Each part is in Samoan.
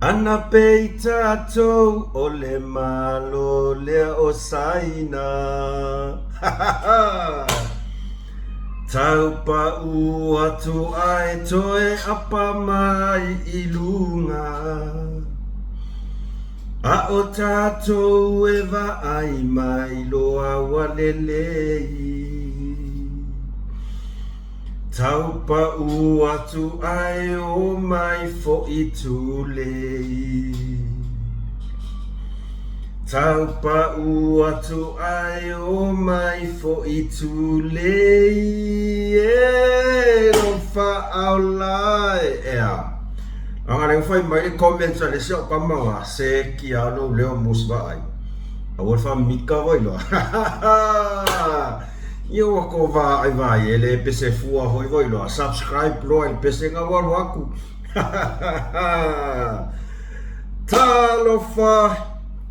Ana pei tatou o le Malo lea o Saina. Tau paʻu atu ae toe apa mai i luga. A o tatou e vaai mai loa ua lelei. Tau paʻu atu ae o mai foʻi tulei. Tau paʻu atu ae o mai foʻi tulei e lo faaola e. Ea. Aga le fai mai le comments a le isi au kama wa se kia lou leo mo se vaai. Aua le faamika vai loa. Ia ua ko vaai vaai e le pese fua hoi voi loa. Subscribe loa i le pesega ua alu aku. Talofa!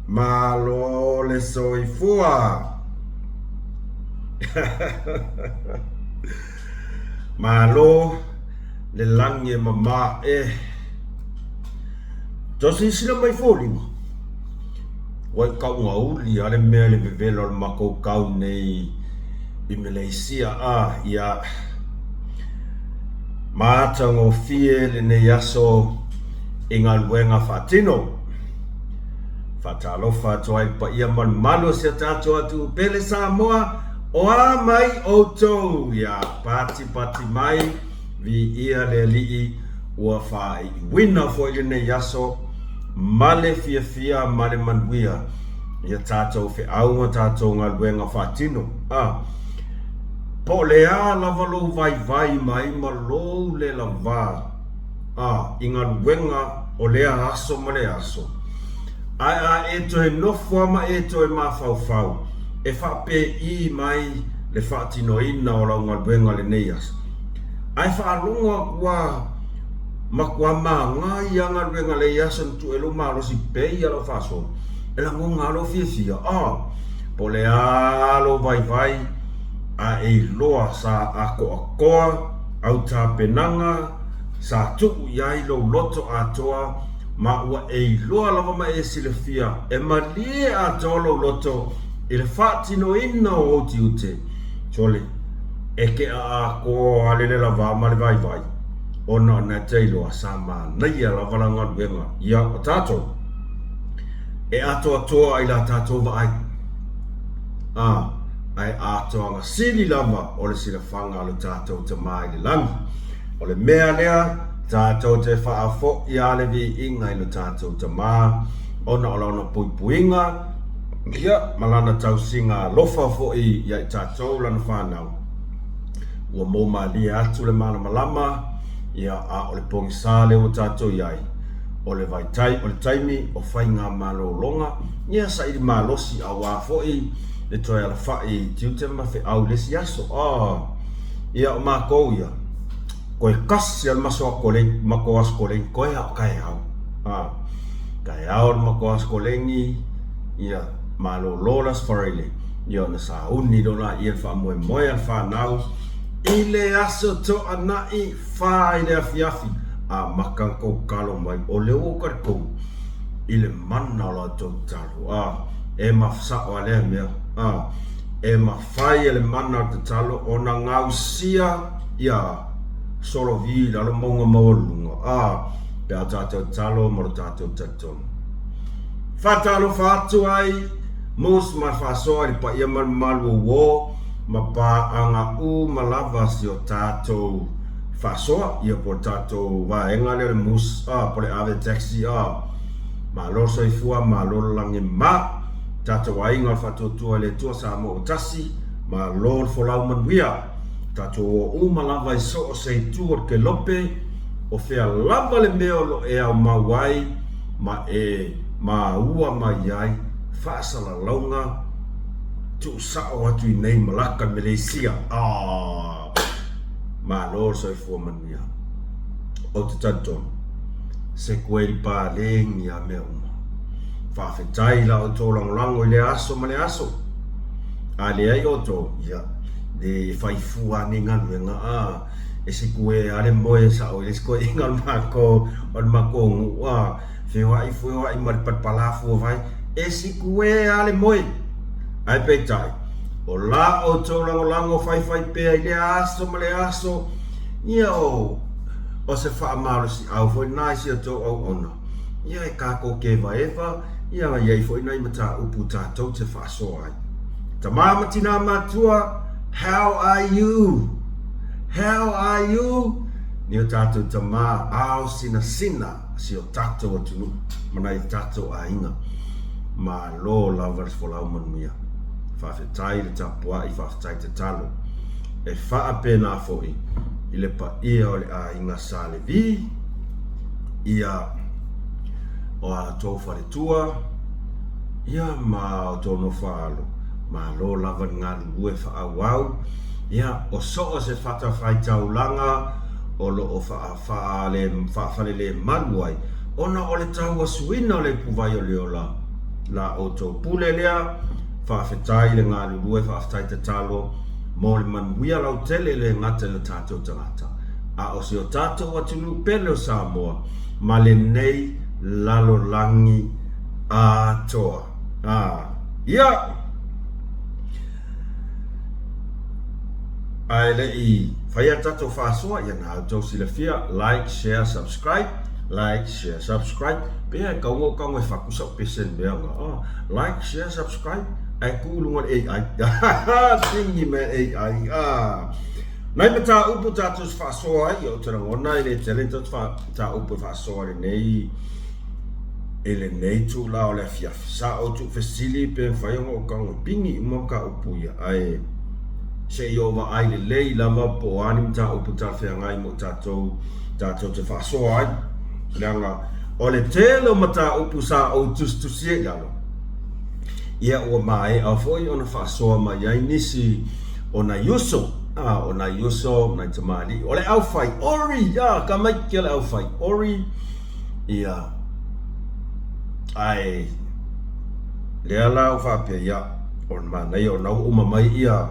Malo le soifua! Malo le lagi e mamā e. Tau silasila mai foliga, ua i kaugauli a le mea i le vevela o le makou kau nei i Malaysia a ia matagofie lenei aso i galuega faatino. Faatalofa atu ai i le paia malumalu o si o tatou atunuu pele Samoa, o a mai outou ia patipati mai, viia le Alii ua faaiuina foi lenei aso ma le fiafia ma le manuia ia tatou feau ma tatou galuega faatino. A, po o le a lava lou vaivai mai ma lou le lava a i galuega o lea aso ma lea aso, ae a e toe nofo a ma e toe mafaufau e faapei mai le faatinoina o lau galuega lenei aso, Ae faalogo aku a matua magai a galuega lei aso na tuu ai lou malosi pei a lau faasoa e lagoga a lou fiafia a po o le a lou vaivai a e iloa sa atoatoa au tapenaga sa tuu i ai lou loto atoa ma ua e iloa lava ma e silafia e malie atoa lou loto i le faatinoina o ou tiute. Sole, e ke aakoa ale le lava ma le vaivai, ona o na te iloa sa manaia lava la galuega ia o tatou. E atoatoa ai la tatou vaai. A, ae atoaga sili lava o le silafaga a lo tatou Tama i le lagi. O le mea lea, tatou te faafoʻi a le viiga i lo tatou Tama, ona o lona puipuiga, Ia, ma lana tausiga alofa foi ia i tatou lana fanau, ua mou malie atu le malamalama, ia, a o le pogisa lea ua tatou i ai, o le vaitai, o le taimi o faiga malologa, ia, saili malosi aua foi le toe alafai i tiute ma feau i le isi aso. A, ia, o makou ia, koe kasi a le maso a kolegi, makou aso kolegi, koe a o kaeao. A, kaeao le makou aso kolegi, Ia, malolo le Aso Faraile, ia ona sauni loa laia le faamoemoe a le fanau i le Aso Toanai fa i le afiafi, a maka na kou kalo mai, o lea ua ou talitonu i le mana o la outou tatalo, a, e mafsao a lea mea, a, e mafai e le mana o le tatalo ona gausia ia solovi i lalo mauga maualuluga, a, pe a tatou tatalo ma lo tatou talitonu. Faatalofa atu ai Moose ma faasoa i le paia malumalu o uo ma paaga uma lava si o tatou faasoa ia po o le tatou vaega lea o le Moose a po o le Ave Taxi a Malo le soifua malo le lagi ma tatou aiga o le Faatuatua i le Atua Samoa ua tasi malo le folau manuia tatou o uma lava i so o se itu o le kelope o fea lava le mea o lo o e aumau ai ma e maua mai ai faasalalauga tuusao atu i nei Malaka Meleisia. Aah! Malo le soifua manuia. Ou te talitonu, se kueli paleni a mea uma. Faafetai la outou lagolago i lea aso ma lea aso. A leai outou, ia, le fai fua nei galuega, a. E se kue a le moe sao i le isi koeʻiga o le makou o le makou nuu a. Feoai feoai ma le palapala fuavai, e sikuē lava le moe. Ae peitai, o la outou lagolago faifai pea i lea aso ma lea aso, ia o, o se faamalosiau foi lena i si outou auauna, ia e tatou te evaeva, ia i ai foi nai mataupu tatou te faasoa ai. Tama ma tinā matua, how are you? How are you? Ni o tatou tama ao sinasina si o tatou atunuu ma nai o tatou aiga. Malo lava le folau manuia. Faafetai le tapuai, faafetai tatalo. E faapena foi i le paia o le aiga Sa Levi, ia o a outou faletua, ia ma outou nofo-a-alo. Malo lava le galulue faaauau, ia o so o se fatafaitaulaga o lo o faafalelemalu ai ona o le tauasuina o le ipuvai o le ola la outou pule lea. Faafetai le galulue, faafetai tatalo mo le manuia lautele e le gata i o tatou tagata, a o si o tatou atunuu pele o Samoa ma lenei lalolagi atoa. Ia! Ae le i faia le tatou faasoa, ia na outou silafia, like, share, subscribe, like, share, subscribe, pea e kaua o kago e faku sau pese le mea nga, oh, like, share, subscribe, ae tuu i luga o le AI, tingi mai le AI, ah. Nai mataupu tatou te faasoa ai, ia ou te lagona e le tele ni tatou mataupu e faasoa i lenei, i lenei itula o le afiafi. Sa ou tuufesili pe mafai ona ou tago e pigi uma mataupu ia, ae se i ou vaai lelei lava po o a ni mataupu talafeagai mo i tatou tatou te faasoa ai, leaga o le tele o mataupu sa ou tusitusia i lalo, ia ua maea foi ona faasoa mai ai nisi o nai uso, a, o nai uso, nai tamalii, o le aufai ori, a, tamaiti o le aufai ori, ia, Ae lea la ua faapea, ia, o le manaia o lena ua uma mai ia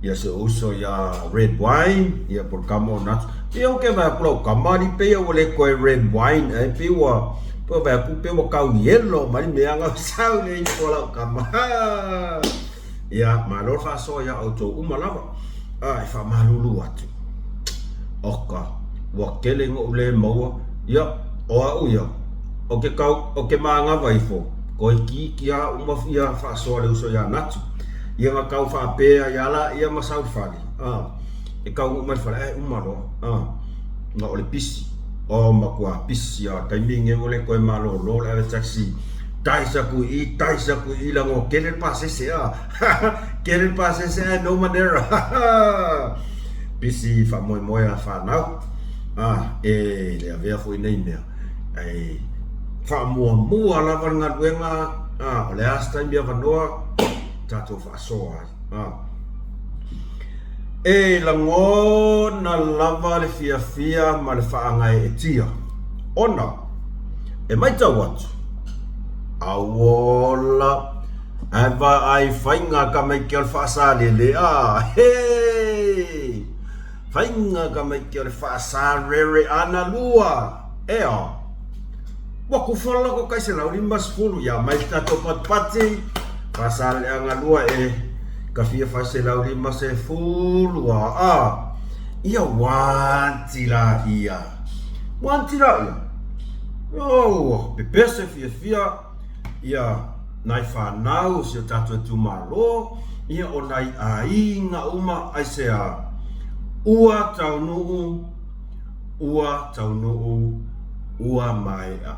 ia si ou uso ia Red Wine, ia po o le kama o Nacho. Pei ou te vaai atu lau kama alii pei ua le toe red wine ae pei ua pei ua vaai atu pei ua tau yellow mai le mea na sau le ifo a lau kama. Ia, malo le faasoa iā outou uma lava. A, e faamalulu atu. Oka, ua tele ina ou le maua. Ia, o au ia, o ke kau, o ke mānawa ifo, toeitiiti lava uma ia faasoa le uso iā Natu. Ia na tau faapea ai lava laia ma sau i le fale, a, e taunuu mai i le fale, ae uma loa, a, na o le pisi. O, matua pisi lava. O le taimi lenei ua le toe malolo le ave taxi. Taisa atu i i, taisa atu i i, leaga ua tele le pasese a. Tele le pasese ae no manera. Pisi faamoemoe a fanau. A, e le avea foi nei mea. Ae faamuamua lava le galuega, a, o le a se taimi avanoa, tatou faasoa ai. A. E lagona lava le fiafia ma le faagaeetia, ona e matau atu, a ua ola ae vaai faiga tamaiti o le faasalele, a he! Faiga tamaiti o le faasalele analua, ea! Ua kufa le latou tai 150 ia mai le tatou patipati faasaleaga lua e kafia fa 150 aa ia wanti la ia wanti la ia oh pepese fiafia ia nai fanau o si o tatou itumalo ia o nai aiga uma aisea ua taunuu Ua taunuu, ua maea,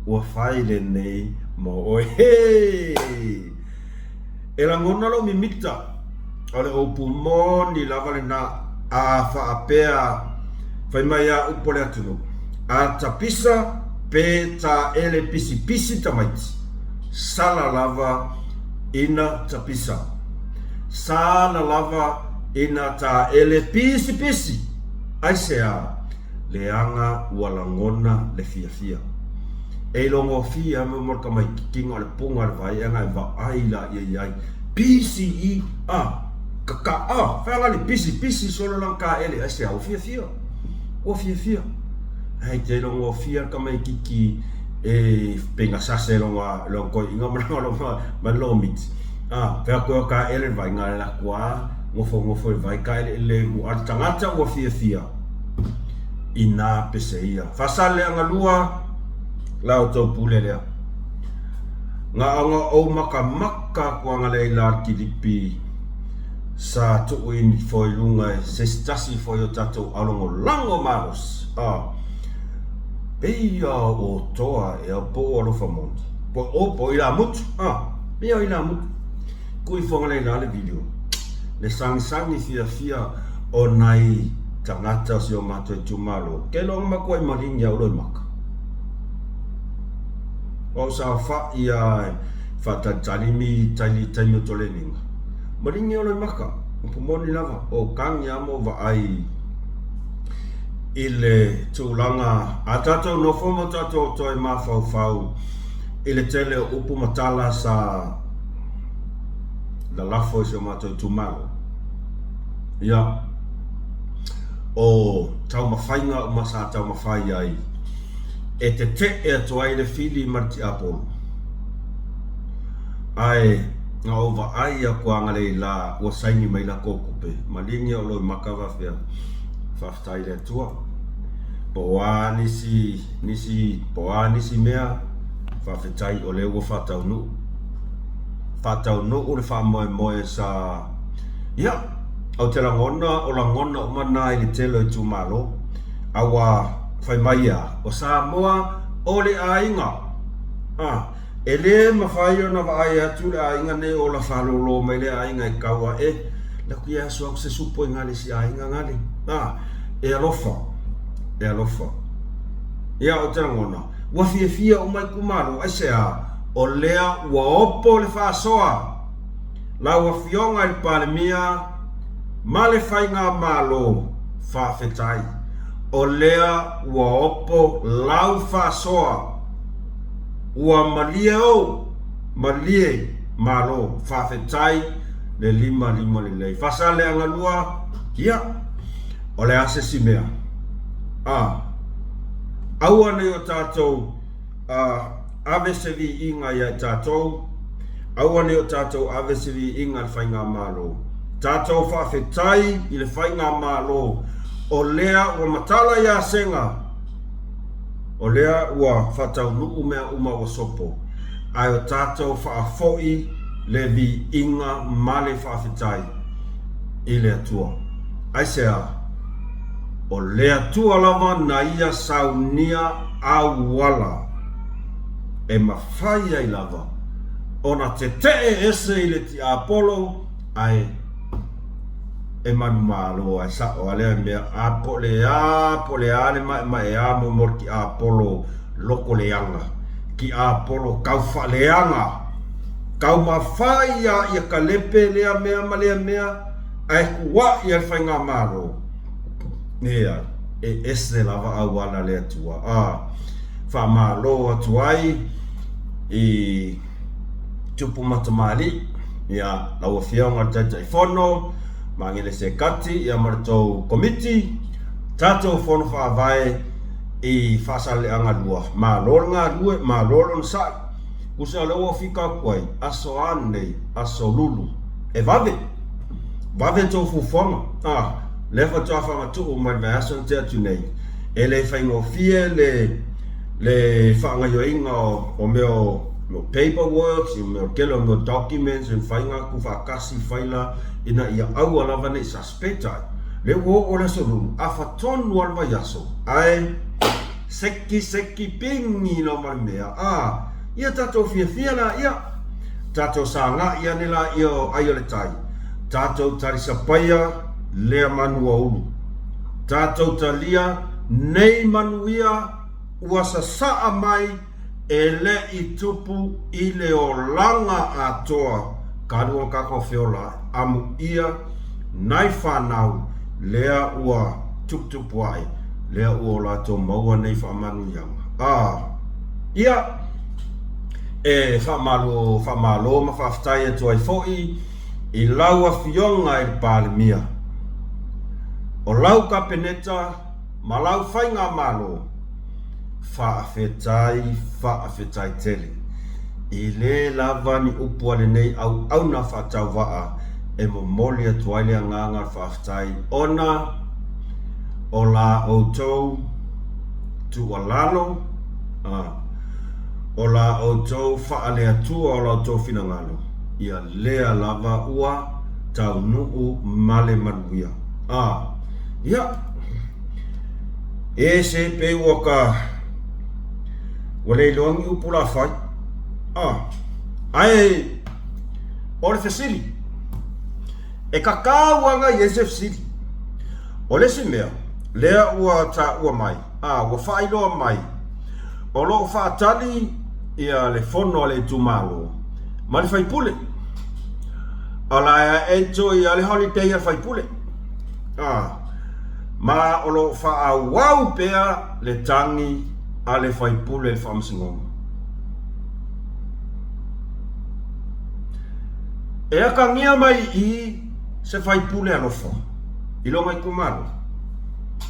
ua fai lenei mo oe. Hei! E lagona lou mimita, o le upu moni lava lena, a faapea, fai mai a upu a le atunuu, a tapisa pe taele pisipisi tamaiti, sala lava ina tapisa, sala lava ina taele pisipisi. Aisea? Leaga ua lagona le fiafia. E ilogofia mo mo le tamaitiitiga o le puga o le vaeaga e vaai laia i ai. Pisi a ka ka a whaanga le pisi pisi solo lana taele aisea? Ua fiafia. Ua fiafia. Ae te ilogofia le tamaititi E pengasase longa long koiʻiga ma longa longa ma le miti. A, fea koe o ka ele vai nga le kua ngofo ngofo e vai ka ele ele mu al tangata ua fia fia i nā pese ia. Fasale anga lua la o tau pule lea. Nga anga o maka maka kua nga lei la kilipi sa tuu ini foi lunga e se tasi foi o tatou alongolago malosi. A, Peia o toa e au po o alofa moni. Po o po i la mutu. A, peia o i la mutu. Kui fonga lei la le video. Le sangisangi fia fia o nai tagata o si o matou itumalo. Ke loga makua i malingi au loi maka. O au saofaʻi a e faatalitali mi taili taimi o toleniga. Malingi au loi maka. Upu moni lava. O kagi a mo vaai i le tulaga a tatou nofo ma tatou toe mafaufau i le tele o upu ma tala sa lalafo i si o matou itumalo. Ia, o taumafaiga uma sa taumafai ai e teteʻe atu ai le fili ma le tiapolo. Ae na ou vaai aku agalei la ua saini mai lakou kupe, maligi o loi maka faapea, Faafetai i le Atua. Po o a nisi, nisi, po o a nisi mea, faafetai o lea ua faataunuu. Faataunuu le faamoemoe sa, ia, ou te lagona o lagona uma na i le tele o itumalo. A ua fai mai e a? O Samoa o le aiga. A, e le mafai ona vaai atu le aiga nei o ola faalōlō mai le aiga e kau aʻe, laku ia aso aku se supo i ngale si aiga ngale. A, e alofa, e alofa. Ia, ou te lagona, ua fiafia uma itumalo, aisea? O lea ua opo le faasoa. Lau Afioga i le Palemia ma le Faigamalo, faafetai, o lea ua opo lau faasoa. Ua malie ou, malie, Malo, faafetai le lima lima lelei. Faasaleaga lua, ia, o le a se isi mea? A, aua nei o tatou a, ave se viiga ia i tatou, aua nei o tatou ave se viiga i le Faigamalo. Tatou faafetai i le Faigamalo o lea ua matala ia Sega, o lea ua faataunuu mea uma ua sopo, ae o tatou faafoi le viiga ma le faafetai i le Atua. Aisea? O le Atua lava na ia saunia auala e mafai ai lava ona teteʻe ese i le tiapolo ae e manumalo ae saʻo a lea mea a po le a po le a le maʻemaʻe a mo mo le tiapolo loko leaga tiapolo kau faaleaga taumafai ia ia kalepe lea mea ma lea mea ae kuaʻi ai le faigamalo Ea, e ese lava auala le Atua, a faamalo atu ai i Tupu ma Tamalii, ia, lau Afioga i le Taitaifono, Magele Sekati, ia ma le tou Komiti, tatou Fono Faavae i Faasaleleaga 2. Malo le galue, malo le onosai. Tusa o lea ua fika atu ai, aso a nei, aso lulu, e vave. Vave tou fuafuaga, a, lea faatoa faamatuu mai le vaiaso na tea atu nei, e le faigofie le, le faagaioiga o, o mea o, o paperworks, o mea o tele o mea o documents e mafai ona tuufaatasi faila ina ia aua lava ne i suspect ai. Lea ua oo le aso lulu, afa tonu lava le vaiaso, ae seki seki pigi loa ma le mea, a, ia tatou fiafia laia. Tatou sagaʻi ane laia o ai o le tai, tatou talisapaia lea manu ua ulu. Tatou talia nei manuia ua sasaa mai e le i tupu i le olaga atoa ka lua tatou feola amuia nai fanau lea ua tuputupu ae lea ua o latou maua nei faamanuiaga. A ia! E faamalo, faamalo ma faafetai atu ai foi i lau Afioga i le Palemia, o lau Kapeneta ma lau Faigamalo. Faafetai, faafetai tele. E le lava ni upu a lenei auauna faatauvaa e momoli atu ai le agaga o le faafetai ona o la outou tuualalo, a, o la outou faaleatua o la outou finagalo, ia lea lava ua taunuu ma le manuia. A, ia, e se pei ua ka Ua le iloa ni upu la fai. Ah, ae o le fesili, e kakau lava i ai se fesili. O le isi mea, lea ua taua mai, a, ua faailoa mai, o lo o faatali ia le fono a le itumalo ma le faipule. O la e enjoy lava le holiday a le faipule. A, ma o lo o faaauau pea le tagi a le faipule i le faamasinoga. E akagia mai i i se faipule alofa i lona itumalo.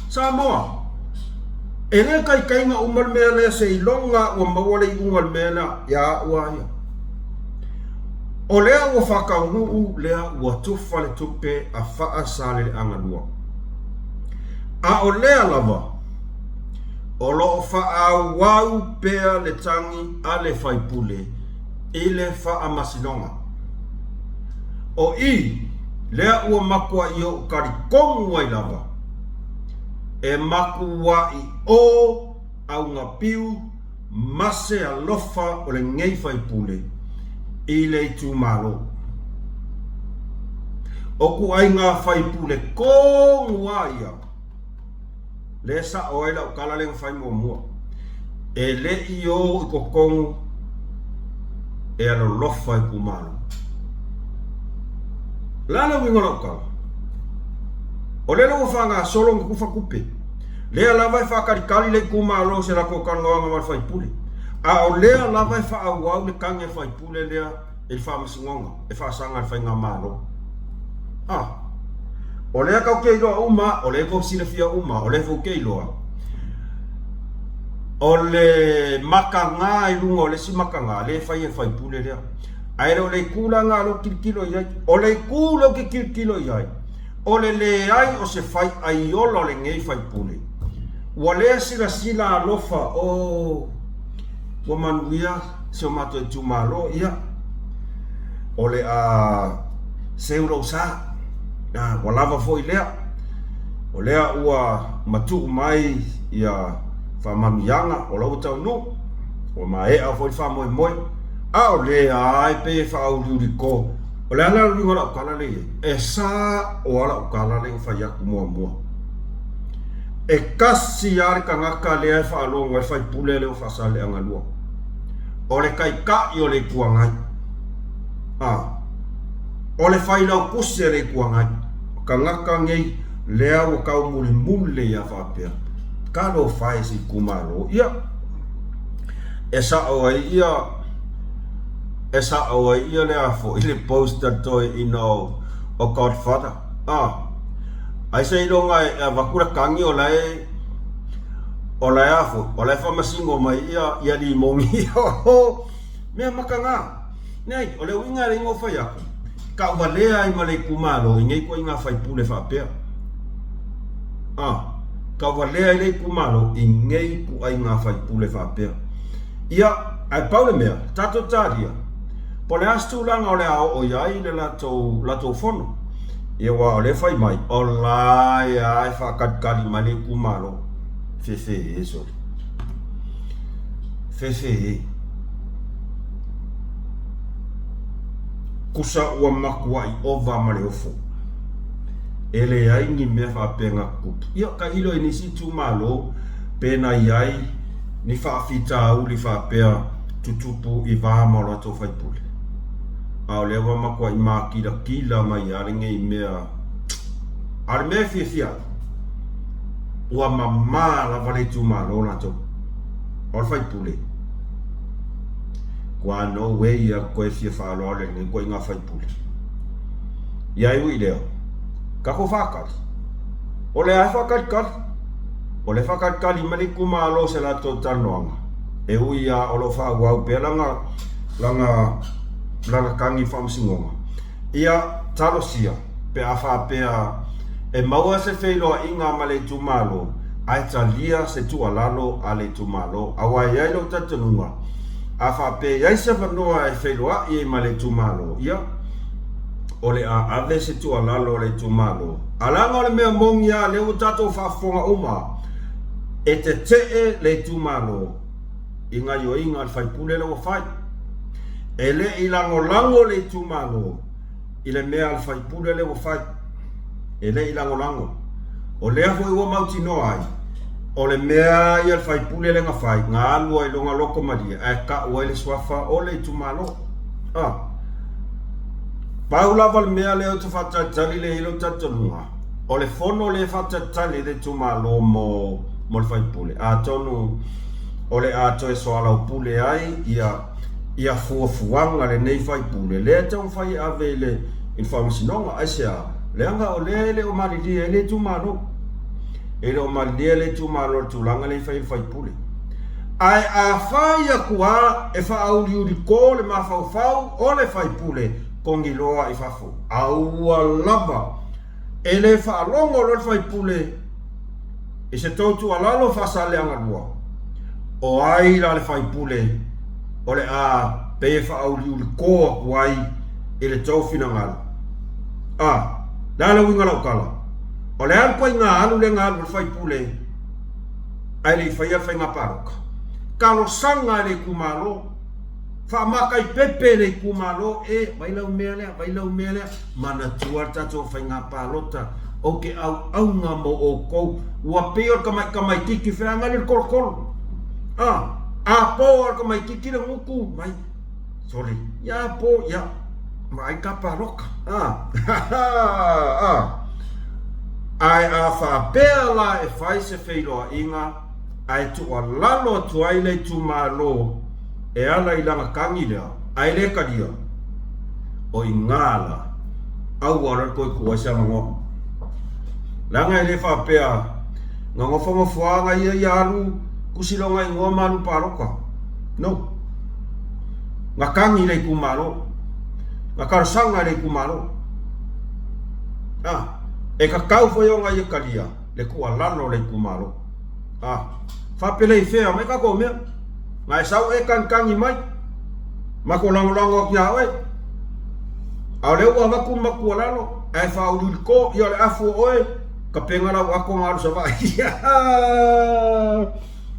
Samoa, e le taitaiga uma le mea lea seiloga ua maua le iuga o le mea lea ia au lava ia. O lea ua faataunuu lea ua tufa le tupe a Faasaleleaga 2. A o lea lava O lo o faaauau pea le tagi a le faipule i le faamasinoga. O i lea ua matuai ou talitonu ai lava, e matuai o augapiu ma se alofa o lenei faipule i le itumalo. O ituaiga faipule tonu lava ia. Lea e sao ai lau tala lea na fai muamua. E le i o i totonu e alolofa i itumalo. O le a le uiga o lau tala? O lea ua faagasolo ona tufa tupe. Lea lava e faatalitali le itumalo i se latou talanoaga ma le faipule. A o lea lava e faaauau le tagi a le faipule lea i le faamasinoga e faasaga i le faigamalo. A, o lea tatou te iloa uma, o lea tou te silafia uma, o lea foi ou te iloa, o le mataga i luga o le isi mataga, lea e fai e le faipule lea. Ae le o le itu la lena o lea ou te tilotilo i ai. O le itu lea ou te tilotilo i ai, o le leai o se faiaiola o lenei faipule, ua le silasila alofa, oh, ua manuia si o matou itumalo, ia, o le a seu lou sa, a, ua lava foi lea, o lea ua matuu mai ia faamanuiaga o la ua taunuu, ua maea foi le faamoemoe, a o lea lava e pei e faauliuliko. O le a la le uiga o lau tala lea i ai? E sao lava lau tala lea na fai atu muamua. E tasi lava le tagata lea e faalogo ai le faipule lea o Faasaleleaga 2. O le Taitai o le Itu Agai. A. O le Failautusi a le Itu Agai. O tagata nei lea ua taumulimuli lava faapea, Talofa e i se itumalo. Ia, e sao ai ia, e sao ai ia le a foi le post a le toeaina o Godfather. A. Ai seiloga e avatu le tagi o la e o la e a foi, o la e faamasino mai ia ia limogi oho mea mataga. Nei, o le uiga e leai ona ou fai atu, tauvalea ai ma le itumalo i nei ituaiga faipule faapea. A, tauvalea ai le itumalo i nei ituaiga faipule faapea. Ia, ae pau le mea, tatou talia, Po o le a se tulaga o le a oo i ai le latou, latou fono. Ia aua o lea e fai mai, o la e a e faatalitali mai le itumalo. Fefe e sole. Fefe e. Kusa ua matuai ova ma le ofo. E leai ni mea faapea na tutupu. Ia, tailo i nisi itumalo pe na i ai ni faafitauli faapea tutupu i va ma o latou faipule. A o lea ua matuai makilatila mai lava lenei mea. A o le mea e fiafia ai, ua mama lava le itumalo latou. O le faipule, ua no way ia toe fia faaaloalo i lenei ituaiga faipule. Ia e ui i lea, tatou faatali. O lea lava e faatalitali. O lea e faatalitali mai le itumalo i se latou talanoaga, e ui lava o lo o faaauau pea lana, lana, lana tagi i le faamasinoga. Ia, talosia, pe a faapea e maua se feiloaiga ma le itumalo, ae talia se tuualalo a le itumalo. Aua e i ai lou talitonuga, a faapea e i ai se avanoa e feiloai ai ma le itumalo, ia, o le a ave se tuualalo a le itumalo. A leaga o le mea moni lava, lea ua tatou faafofoga uma, e tetee le itumalo i gaioiga a le faipule lea ua fai. E le i lagolago le itumalo i le mea a le faipule lea ua fai. E le i lagolago. O lea foi ua mautinoa ai, o le mea lava ia a le faipule lea na fai, na alu ai i lona loto malie ae tau ai le suafa o le itumalo. A. Pau lava le mea lea ou te faatalitali lea e i ai lou talitonuga, o le fono lea e faatalitali ai le itumalo mo mo le faipule, atonu o le a toe soalaupule ai ia ia fuafuaga a lenei faipule lea e taumafai e ave i le i le faamasinoga. Aisea? Leaga o lea e le o malilie ai le itumalo. E le o malilie le itumalo i le tulaga lea e fai e le faipule. Ae afai atu lava e faauliuliko le mafaufau o le faipule, togi loa i fafo. Aua lava e le faalogo loa le faipule i se tou tuualalo faasaleagalua, o ai la le faipule o le a pei e faauliuliko atu ai i le tou finagalo? A, le a le uiga o lau tala? O le a le ituaiga alu lea na alu ai le faipule ae le i faia le faiga palota? Talosaga e le itumalo, faamataipepe e le itumalo, e, vai lau mea lea, vai lau mea lea. Manatua le tatou faiga palota, ou te auauna mo outou. Ua pei o le tamai tamaititi feagai le tolotolo. A, a po lava le tamaititi le gutu mai. Sole, ia po, ia, vaai ta palota. A, a, ae a faapea la e fai se feiloaiga ae tuualalo atu ai le itumalo e ala i lana tagi lea, ae le talia, o i gā la, aua loa le toe tuu ai se avanoa. Leaga e le faapea na nofonofo lava ia ia alu tusi lona igoa ma alu palota. No. Na tagi le itumalo. Na talosaga le itumalo. A, e tatau foi ona ia talia le tuualalo a le itumalo. A, faapelei fea mai tatou mea. Na e sau e tagitagi mai, matou lagolago atu ia oe. A o lea ua avatu le matou tuualalo, ae faauliuliko, ia o le afu o oe, tapena lau ato ma alu Savaii.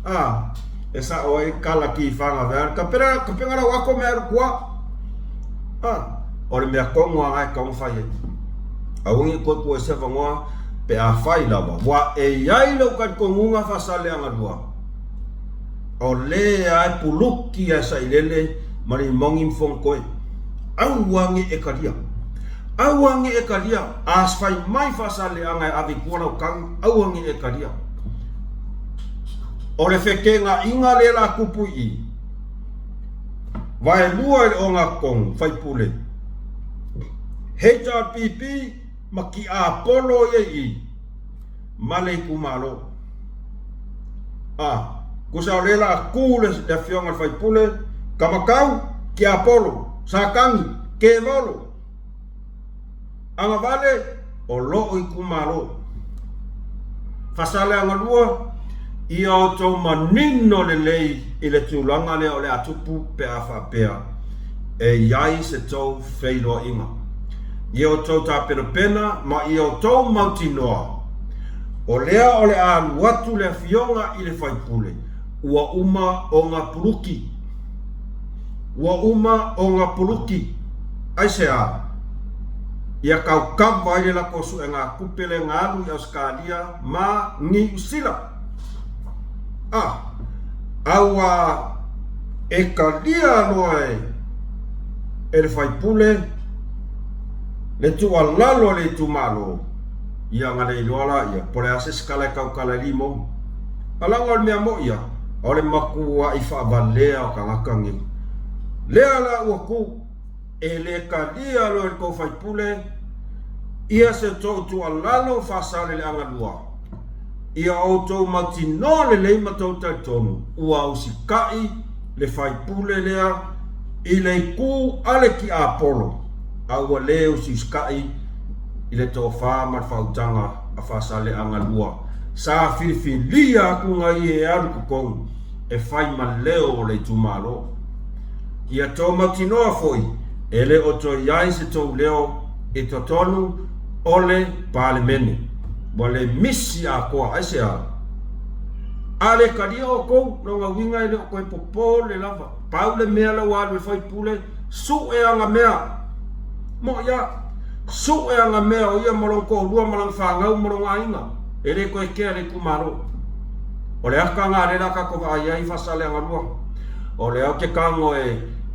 A, e sao ai kala tifaga vea, tapena, tapena lau ato me alu tua. A, o le mea tonu lava e tatau ona fai ai. Aua ne i toe tuu ai se avanoa pe a fai lava, ua e i ai lou talitonuga faasaleagalua. O lea e puluki a e sailele ma limoni ma fonotoe. Aua ne i e talia. Aua ne i e talia. A fai mai faasaleaga e ave i tua lau tagi, aua ne i e talia. O le fekegaina lea la tupu i i, vaelua i le ogatotonu faipule, HRPP ma tiapolo ia i i, ma le itumalo. A, tusa o lea la a tu le afioga i le faipule, Kamakau, Tiapolo, Satani, Kevolo, Agavale, o loo itumalo. Fasaleagalua, ia outou manino lelei i le tulaga lea o le a tupu pe a faapea e i ai se tou feiloaiga. Ia outou tapenapena ma ia outou mautinoa, o lea o le a alu atu le afioga i le faipule, ua uma ona puluki. Ua uma ona puluki. Aisea? Ia taukava ai le latou suegatupe lea na alu i Ausetalia ma Niu Sila. A, aua e talia loa e e le faipule le tuualalo a le itumalo, ia ona le iloa laia po o le a se isi tala e tautala ai limoni. A laga o le mea moi ia, o le matuai faavalea o tagata nei. Lea la ua tu, e le talia loa e le tou faipule ia se tou tuualalo faasaleleaga lua. Ia outou mautinoa lelei ma tou talitonu, ua usitaʻi le faipule lea i le itu a le tiapolo, a ua lē usiusitaʻi i le tofa ma le faautaga a Faasaleleaga 2. Sa filifilia atu nai e alu i totonu e fai ma leo o le itumalo. Ia tou mautinoa foi, e le o toe i ai se tou leo i totonu o le Palemene. Ua le misi atoa, aisea? A le talia outou, lona uiga e le o toe popole lava. Pau le mea la ua alu e faipule, sue ana mea. Moʻi a. Sue ana mea o ia ma lona toalua ma lana fanau ma lona aiga. E le toe kea le itumalo. O le ata lena lea la tatou vaai ai Faasaleleaga 2. O lea ou te tago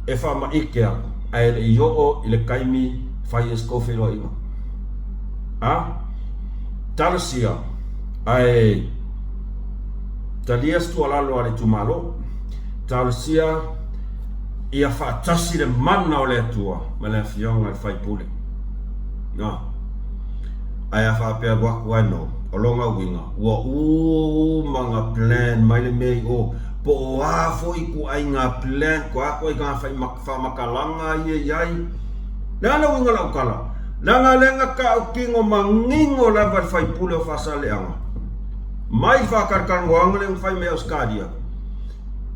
e faamaite atu, ae le i oo i le taimi fai ai se tou feiloaiga. A? Talosia, ae talia se tuualalo a le itumalo. Talosia ia faatasi le mana o le Atua ma le Afioga i le Faipule. Na. Ae a faapea alu atu ae no, o lona uiga, ua uma ona plan mai le mea i o, po o a foi ituaiga plan, po o a ituaiga faamatalaga ia e i ai. O le a le uiga o lau tala? Leaga o lea na tautino manino lava e le faipule o Faasaleleaga, mai le faatalatalanoaga lea na fai mai Ausetalia,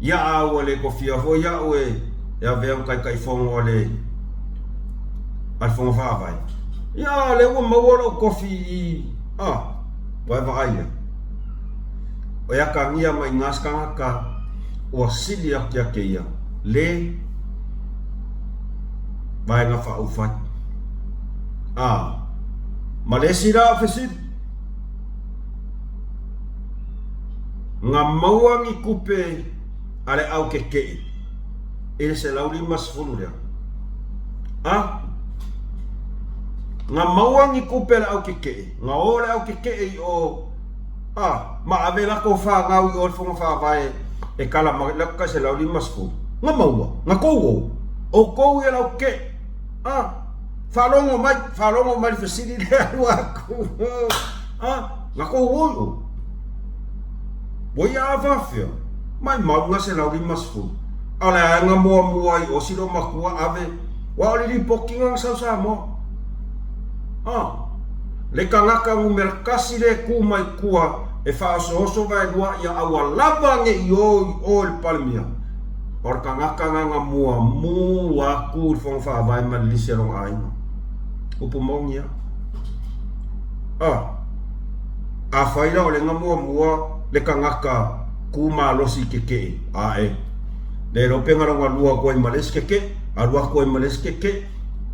Ia a ua le tofia foi au e avea ma Taitaifono a le a le Fono Faavae, ia a o lea ua maua lou tofi i a, ua e vaai i ai? E atagia mai i ina se tagata ua sili atu ia te ia le Vaega Faaupufai. A, ma le isi la fesili, Na maua ni tupe a le au kekeʻi i le 150 lea. A? Na maua ni tupe a le au kekeʻi, na o le au kekeʻi i o, a, ma ave latou fanau i o i le Fono Faavae e kala mai latou tai 150. Na maua, na tou o, outou ia le au kekeʻi. A? Faalogo mai, faalogo mai i le fesili lea alu atu. A? Na tou o i o. Ua ia a faafefea? Maimau na 150. A o le a na muamua i o si lo matua ave, ua o le lipoti na na sau Samoa. A, le tagata numera tasi le tu mai tua e faaosooso vaelua ia aua lava ne i o i o i le Palemia, o le tagata na na muamua atu i le Fono Faavae ma le lisi a lona aiga. Upu moni a. A. Afai la o le na muamua le tagata ku malosi i kekeʻe, ae le iloa pe na lona lua atu ai ma le isi kekeʻe, alu atu ai ma le isi kekeʻe.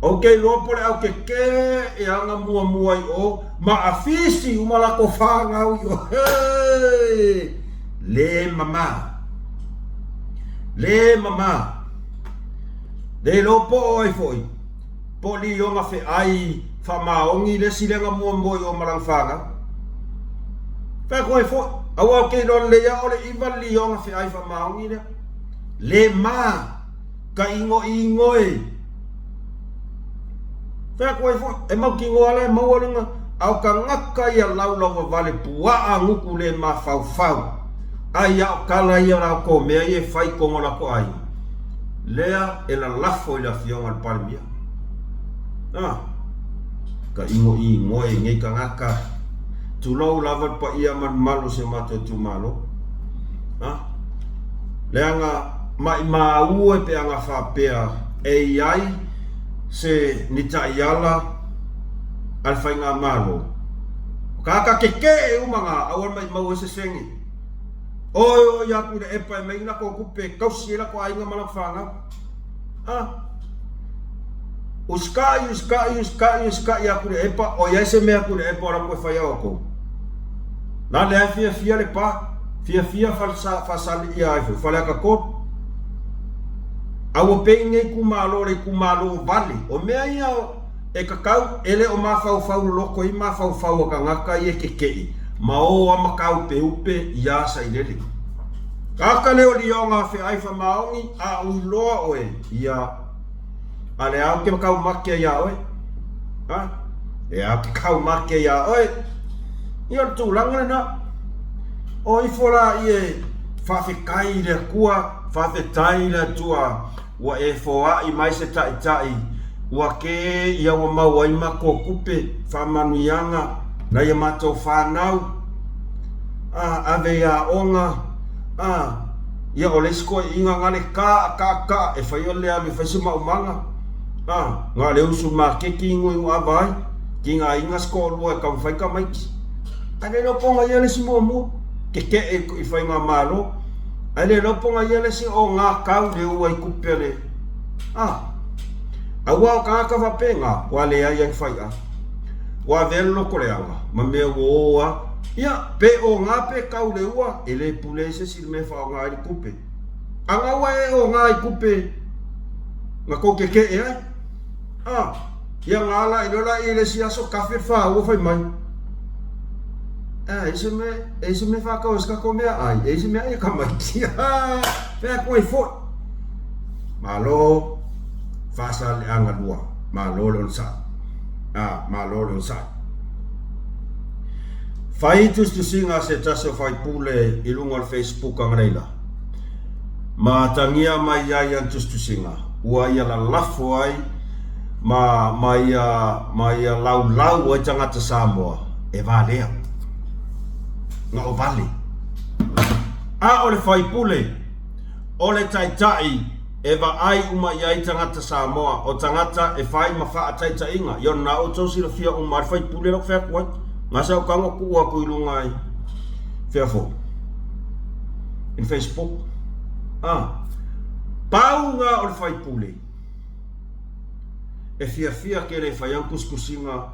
Ou te iloa po o le au kekeʻe ana muamua i o ma afisi uma lakou fanau i o. Hei! Le mama. Le mama. Le iloa po o ai foi. Po o lioga feai faamaoni le isi lea na muamua i o ma lana fanau. Fai atu ai foi, aua ou te iloa lelei lava o le iva le lioga feai faamaoni lea. Le ma ka igoigo e. Fai atu ai foi, e mautinoa la e maua lona, a o tagata ia laulauvavale puaa gutu le mafaufau, ai a o tala ia o la outou mea ia e fai i totonu o latou aiga. Lea e lalafo i le Afioga i le Palemia. A, ka igoigoe i nei tagata, tulou lava le paia ma le mamalu o si o matou itumalo. A, leaga maimau e pe ana faapea e i ai se ni taiala a le Faigamalo, o tagata tetee uma na, aua le maimau ai se sene. Oi oi atu i le epa e mai latou tupe e tausi ai latou aiga ma latou fanau. A. Usitaʻi, usitaʻi, usitaʻi, usitaʻi atu i le epa, o i ai se mea atu i le epa o latou e fai au outou. La lea e fiafia le pa, fiafia faasali ia ai foi, Faleata 3. A ua pei nei itumalo o le itumalo vale. O mea ia E tatau, e le o mafaufau loloto ai mafaufau a tagata ia kekeʻi ma o a makaupeupe iā Sailele. Kaka le o lioga a feai famaoni a ui loa oe ia a le ao ke kaumake iā oe. Ha? Le ao ke kaumake iā oe. Ia o le tulaga lena. O ifo la ie faafetai i le Atua, faafetai i le Atua ua e foai mai se taitai ua ke ia ua maua ai matou tupe faamanuiaga nai a matou fanau a ave i aoga a ia o le isi toeaiina na le ka ka ka e fai o le alu e fai se maumaga a na o le usu maketi inu inu ava ai tigaina se toalua e taumafai tamaiti Ae le iloa po o na ia le isi muamua, keke'e i faigamalo, ae le iloa po o na ia le isi o na tau le ua i tupe a le a. Aua o tagata faapena, ua leai ai fai'a. Ua avea le loto leaga ma mea ua o a, ia, pe o na pe tau le ua, e le pule ai se isi i le mea e faaaoga ai le tupe. A na ua e o na i tupe na tou keke'e ai, a. Ia na ala ai loa la i le isi aso kafe le faua fai mai. A e se mea, e se mea whakau e se kako mea ai, e se mea ai ka mai kia. Whea koe foi. Malo, whaasa le anga lua. Malo le onsa. A, malo le onsa. Fai tusitusiga se tasi o faipule i luga o le Facebook analeila. Ma atagia mai ai ana tusitusiga, ua ia lalafo ai ma ma ia ma ia laulau ai tagata Samoa e valea. Na o vale. A o le faipule, o le taitai e vaai uma i ai tagata Samoa, o tagata e fai ma faataitaiga, ia ona outou silafia uma lava le faipule la ou fai atu ai. Gase au tago tuu atu i luga i fea foi? I le Facebook. Ah, pau na o le faipule e fiafia tele e fai ana tusitusiga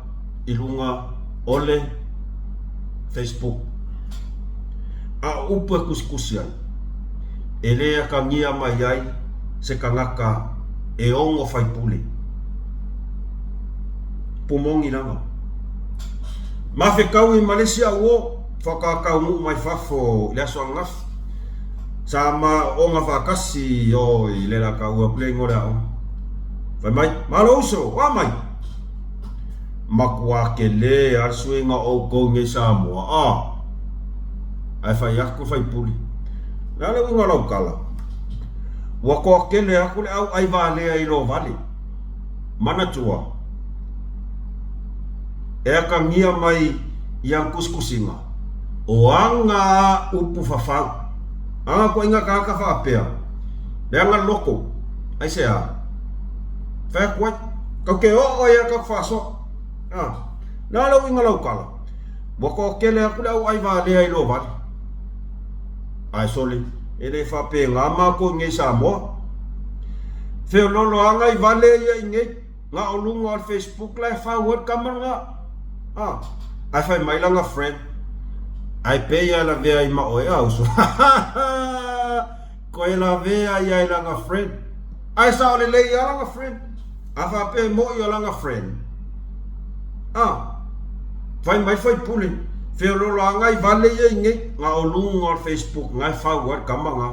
i luga o le Facebook. A o upu e tusitusi ai, e le atagia mai ai se tagata e ono faipule. Pumoni lava. Mafetaui ma le isi au o, faatoa taunuu mai fafo i le aso ananafi. Sa ma oga faatasi o i le la taua atu le igoa o le aoga. Fai mai, Malo uso, o a mai? Matua tele a le suiga o outou i nei Samoa, a? Ae fai atu le faipule, O le a le uiga o lau tala? Ua toatele atu le au ʻai valea i lo vale. Manatua, e atagia mai i ana tusitusiga, o ana a upu fafau. Ana ituaiga tagata faapea, leaga le loto, aisea? Fai atu ai, Tatou te oo ai lava tatou faasoa. A, le a le uiga o lau tala? Ua toatele atu le au ʻai valea i lo vale. Ae sole, e le faapena matou i nei Samoa. Feololo aga i vale ia i nei, na o luga o le Facebook la e fau ai le tama lena. Ah, ae fai mai lana friend, ae pei lava e lavea ai ma oe a uso. Koe lavea ia i lana friend. Ae sao lelei lava lana friend. A faapea e moi o lana friend. Ah, fai mai faipule, feololo aga i vale ia i nei, na o luga o le Facebook na e fau ai le tama na.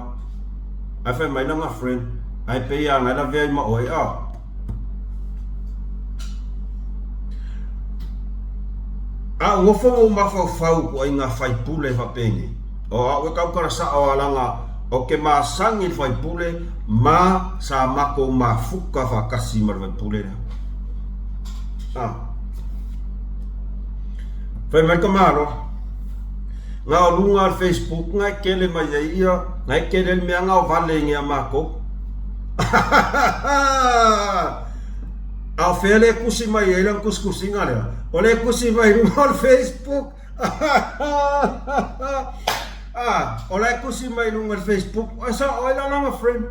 Ae fai mai lana friend, ae pei lava na e lavea ai ma oe, ah. A ou nofo ma ou mafaufau ko ai ngā faipule faapenei, o au e tautala sao a laga o ke masani i le faipule ma sa matou mafuta faatasi ma le faipule lea. A. Fai mai ka malo. Nga o luga o le Facebook nga e kele mai ai ia, nga e kele le mea nga o vale i ngea makou. A o fea le kusi mai ai lana kusikusiga lea? O le kusi mai luga o le Facebook. Ah, o la e kusi mai luga o le Facebook. Ai sa oi la lana friend.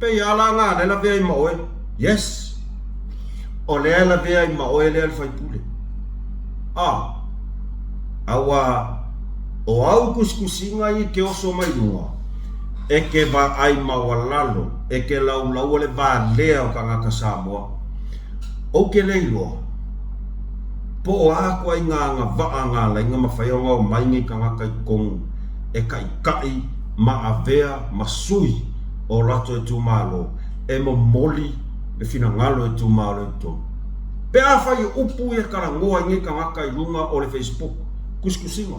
Pei a la ngā le lavea i ma oe. Yes. O lea lavea i ma oe lea le faipule. Ah. Aua o au kusikusiga i ke oso mai luga, e ke vaai maualalo, e ke laulaua le valea o tagata Samoa. Ou ke le iloa, po o a koa i ngā agavaa ngā lainga ma whai o ngā mai nei tagata i totonu e kaʻikaʻi ma avea ma sui o latou itumalo e momoli le finagalo o itumalo i totonu. Pe afai o upu ia talanoa i nei tagata i luga o le Facebook, kusikusiga.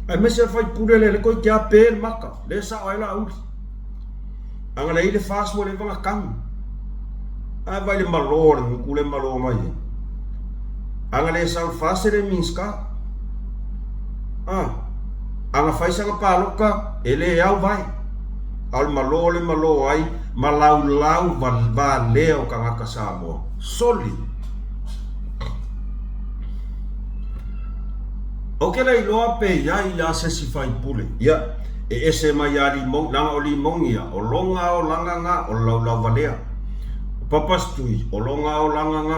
Aemaise le faipule lea lea toeitiiti lava pe le maka, lea e sao ai Laauli. A na leai le FAST ua leva ona tanu. Ae vaai i le malo o le gutu lea e malo mai ai. A na le sau le FAST e le Minisita. A, a na fai sana palota e le au vae. A o le malo lea e malo ai ma laulau valea o tagata Samoa. Soli! Ou te le iloa pe i ai lava se isi faipule, ia, e ese mai ia Limoni, leaga o Limoni ia, o lona olaga na, o le laulauvalea. O Papasitui, o lona olaga na.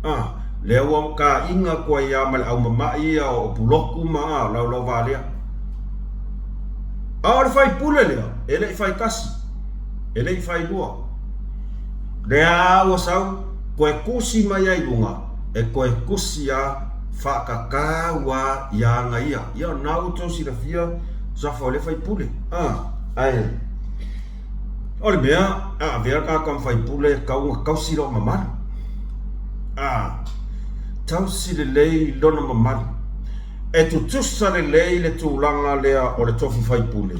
A, lea ua taina atu ai lava ma le au mama'i ia o Pulotu ma, a, o laulauvalea. A o le faipule lea, e le i faitasi, e le i failua. Lea lava ua sau, toe tusi mai ai i luga, e toe tusi a faakakau a i ana ia. Ia o lena ua outou silafia suafa o lea faipule. A, ae o le mea a avea le tagata ma faipule e tatau ona tausi lona mamalu. A, tausi lelei lona mamalu. E tutusa lelei le tulaga lea o le tofi faipule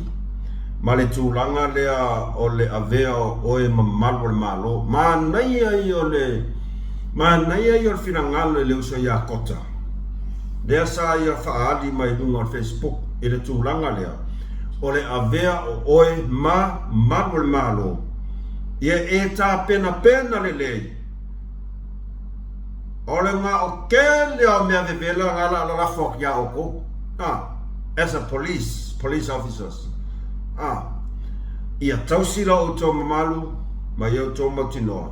ma le tulaga lea o le avea o oe mamalu o le Malo. Manaia ia o le manaia ia o le finagalo i le uso ia Kota, lea sa ia faaali mai luga o le Facebook i le tulaga lea o le avea o oe ma malu o le Malo, ia e tapenapena lelei. O le gao tele o mea vevela na la lalafo atu ia outou, a, as a police, police officers, a, ia tausi la outou mamalu ma ia outou mautinoa,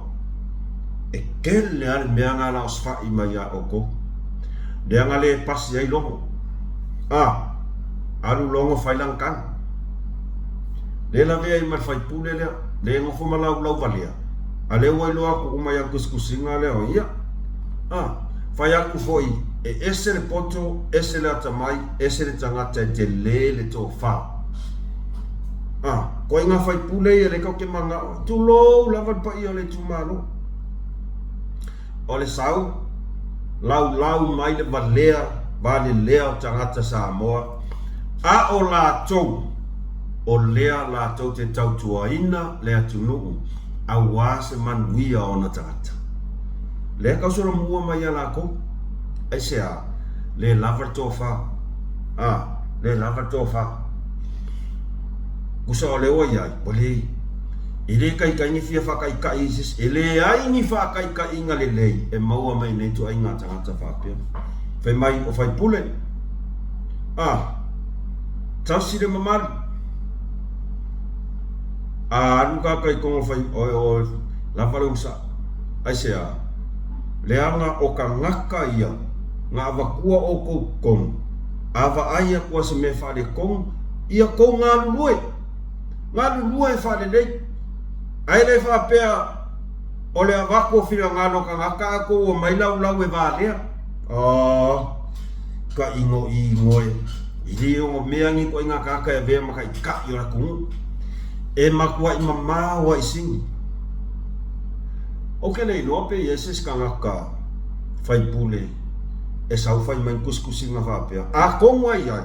e tele a le mea na la osofai mai ia outou, leaga le pasi ai logo, a, alu logo fai lana tanu, le lavea ai ma le faipule lea, le nofo ma laulau valea. A lea ua iloa atu uma i ana tusitusiga lea o ia. A, fai atu foi, e ese le poto, ese le atamai, ese le tagata e tele le tofa. A, koe ngā faipule ia lea tatou te manao ai. Tulou lava le paia o le itumalo. O le sau, laulau mai le valea valelea o tagata Samoa, a o latou, o lea latou te tautuaina le atunuu auā se manuia o ona tagata. Lea tau solomua mai ia lakou, aisea, le lava le tofa, a, le lava le tofa. Tusa o lea ua i ai, ua le, e le taitai ni fia faataitai i se isi, e leai ni faataitaiga lelei e maua mai nei ituaiga tagata faapea. Fai mai o faipule, a, tausi le mamalu, a alu tagata i totonu o fai, o, o, lava le onosai. Aisea? Leaga o tagata ia na avatua outou i totonu, a vaai atu a se mea faaletonu, ia tou galulue, galulue e faalelei. Ae le faapea o le avatu o finagalo o tagata ae tou omai laulau e valea. Ah, ka inoino e. E le ono mea ni ituaiga tagata e avea ma taitai o le atunuu. E matuai mamao lava i sini. Ou te le iloa pe i ai se isi tagata faipule e sau fai mai ni tusitusiga faapea. Atonu lava i ai,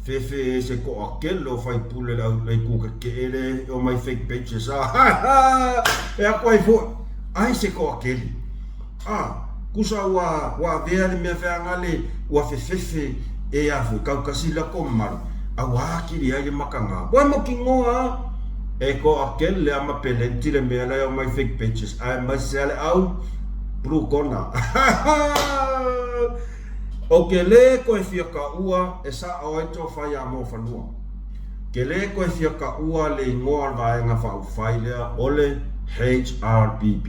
fefe e se toatele o faipule le au le itu tetee le e omai fake pages a e atu ai foi ai se toatele a tusa ua ua avea le mea feaga le ua fefefe e a foi kaukasi la ko mamalu a ua atili ai le makaga ua mautinoa a e toatele a ma pelenti le mea la e omai fake pages aemaise a le au blue kona Ou te lē koe fia kaua e sa'o ai tō whai a Mōwhanua. Ke lē koe fia kaua le ingoa o le vaega faaupufai lea o le HRPP.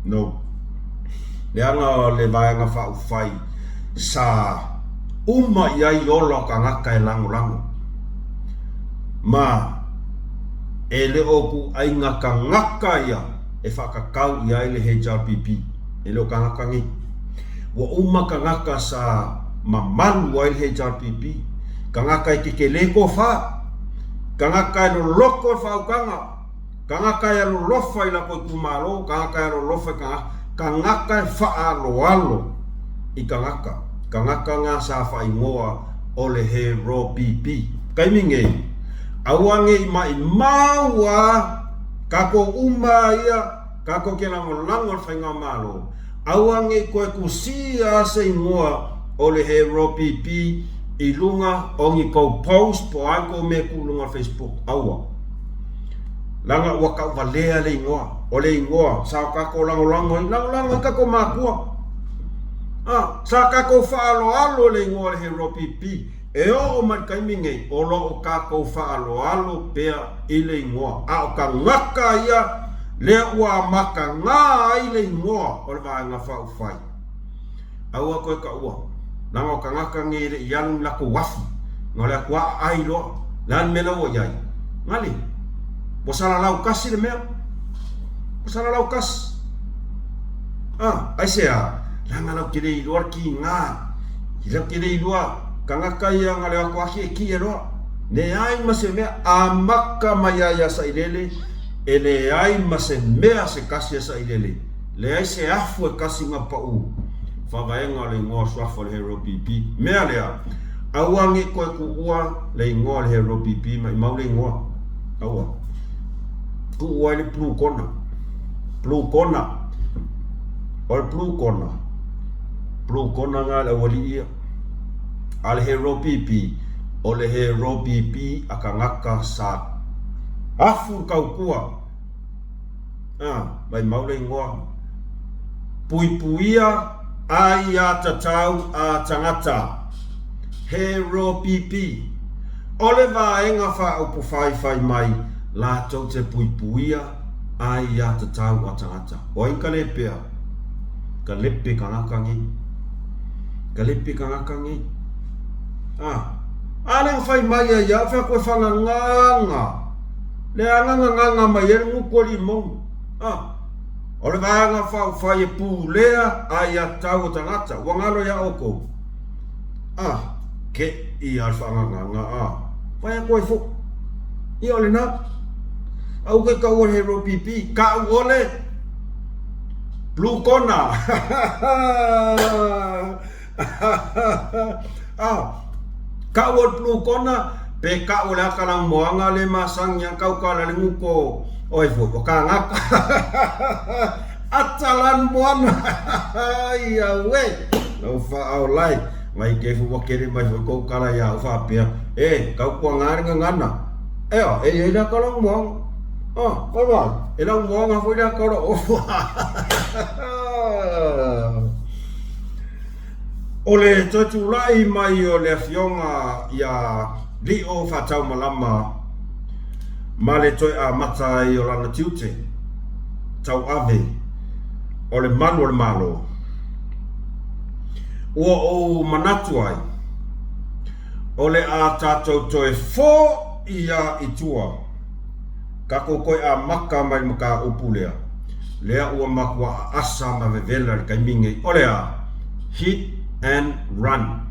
No. Leaga o le vaega faaupufai sa uma i ai ola o tagata e lagolago. Ma e le o ituaiga tagata ia e faakakau i ai le HRPP. E le o tagata nei. Ua uma tagata sa mamalu ai le HRPP, tagata e kekelē tofa, tagata e loloto le faautaga, tagata e alolofa i latou itumalo, tagata e alolofa i tagata, tagata e faaaloalo i tagata, tagata na sa faaigoa. o le he ro pipi. Taimi nei, aua ne i maʻimau a kākou uma ia kākou ke lagolago i le Faigamalo, aua ne i toe kusī a se igoa o le he ro pipi i luga o ni kou post po o a ni kou mea e kū i luga o le Facebook. Aua. Leaga ua tauvalea le igoa. O le igoa sa o kākou lagolago ai, lagolago ai kākou mākua. A, sa kākou faaaloalo i le igoa o le Hero PP. E oo mai le taimi nei, o lo o kākou faaaloalo pea i le igoa. A o tagata ia lea ua amatagā ai le igoa o le Vaega Faaupufai. Aua koe taua, leaga o tagata nei e le i alu ni latou afi, na o le atu aai loa. Le a le mea la ua i ai? Gale, ua salalau tasi le mea. Ua salalau tasi. A, aisea? Leaga lau te le iloa le kiga. I lau te le iloa, tagata ia na o le atu lava kiekie loa. Leai ma se mea, amata mai lava ia Sailele, e leai ma se mea se tasi a Sailele. Leai se afu e kasi na paʻu faavaega o le igoa o suafa o le Hero PP. Mea lea, aua ne i toe tuua le igoa o le Hero PP maʻimau le igoa. Aua. Tuu ai le Blue Kona. Blue Kona. O le Blue Kona. Blue Kona nga le aualii ia. A le Hero PP, o le Hero PP a kagaka sa afu le tautua. Ā, maimau le ingoa. Puipuia ai a tatau a tangata. He ropipi. O le vaega faaupufai fai mai latou te puipuia ai a tatau a tangata. O ai ka lepea? Ka lepe kangaka nei. Ka lepe kangaka nei. Ā, a le fai mai ai au fai atu e whanganganga. Le anganganganga mai ai le ngutu alii mauga. A, o le vaega whaowhai e pulea ai a tau o tangata, ua ngalo iā oukou. A, ke i a le whaanganganga a, whai atu ai fo. Ia o lena. Au ke kau o le hero pipi, kau o le blue kona. Ah, kau o le blue kona, pe kau o le aka laumoanga le masangi a kau kala le nguko oi foi, o kangaka. Ata lanu moana. Ai au e. Lau whaao lai. Mai ke fu wakere mai foi kou kala ia au whapea. E, kau kua ngā ringa ngana. E o, e i la kala moanga. Ah, wai wai. E lau moanga foi la kala o. O le toe tulai mai o le Afioga ia Lio Faataumalama ma le toe amata ai o lana tiute tauave o le malu o le Malo, ua ou manatu ai, o le a tatou toe foia i tua. Kakou koe amaka mai le mataupu lea, lea ua matua aasa ma vevela i le taimi nei, o le a? Hit and run.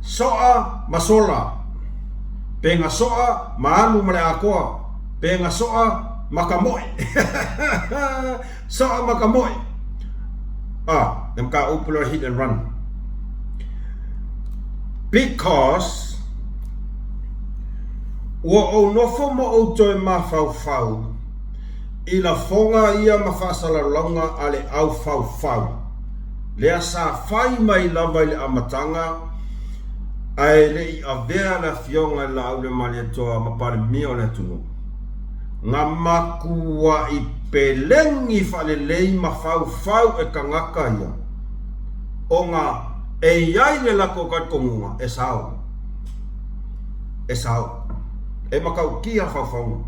Soa ma sola. Pe ga soa ma alu ma le akoa. Pe ga soa ma ka moe. Soa ma ka moe. Ah, le mataupu lea o le hit and run. Because ua ou nofo ma ou toe mafaufau i lafoga ia ma faasalalauga a le aufaufau, lea sa fai mai lava i le amataga, ae le i avea le Afioga i le Laauliamalietoa ma Palemia o le atunuu. Nga makuaʻi pelegi faalelei mafaufau e kagaka ia, ona e iai le latou talitonuga e sao, e sao, e matautia faufauga.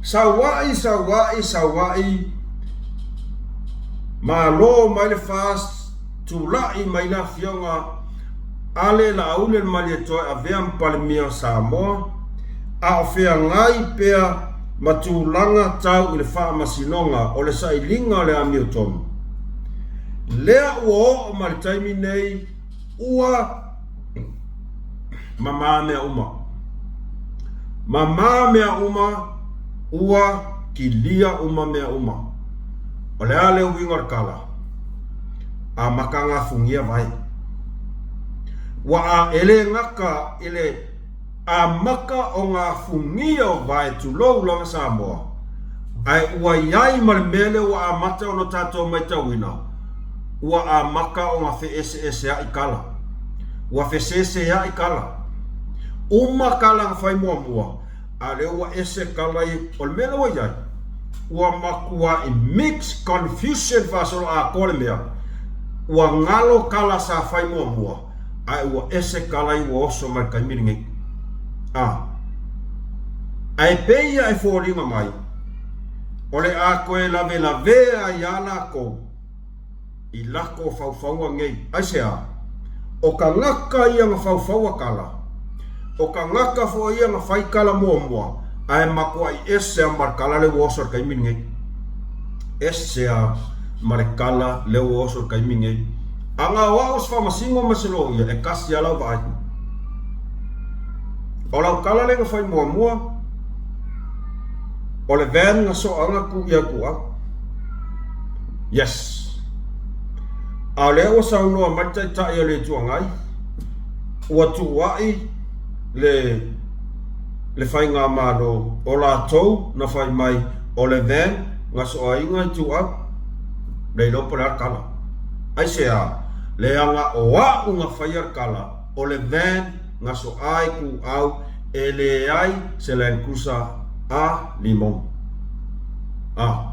Sauaʻi, sauaʻi, sauaʻi, malo mai le FAST, Tulaʻi mai le Afioga a le Laauli le Malietoa e avea ma Palemia o Samoa, a o feagai pea ma tulaga tau i le faamasinoga o le sailiga o le amiotonu. Lea ua oo mai le taimi nei, ua mamā mea uma. Mamā mea uma, ua kilia uma mea uma. O le a le uiga o le tala? A maka gafugia vai. Ua a e le gata i le amata o ngā fugia o vae tulou lava Samoa, ae ua i ai ma le mea lea ua amata ona tatou maitauina, ua amata ona feeseeseaʻi kala. Ua feseseaʻi kala. Uma kala na fai muamua, a o lea ua ese kala i, o le mea lea ua i ai, ua matuaʻi mix confusion faasoloatoa le mea, ua galo kala sa fai muamua, ae ua ese kala i ua oso mai le taimi lenei. A. Ae pei ia e foliga mai, o le a toe lavelavea ai a lakou i lako faufauga nei. Aisea? O tagata ia na faufaua kala, o tagata foi ia na fai kala muamua, ae matuai ese a ma le kala lea ua oso i le taimi lenei. Ese a ma le kala lea ua oso i le taimi lenei. Ana o au o se faamasino ma se loia, e kasi lava lau vaai. O lau kala lea na fai muamua, o le van na soaga tu ia tu au. Yes. A o lea ua saunoa mai le Taitai o le Itu Agai, ua tuuaʻi le le faigamalo o latou na fai mai o le van na soaina ituau, le iloa po o le a le tala. Aisea? Leaga o a'u na faia le tala o le van na soa ituau e leai se Land Cruiser a limon. A.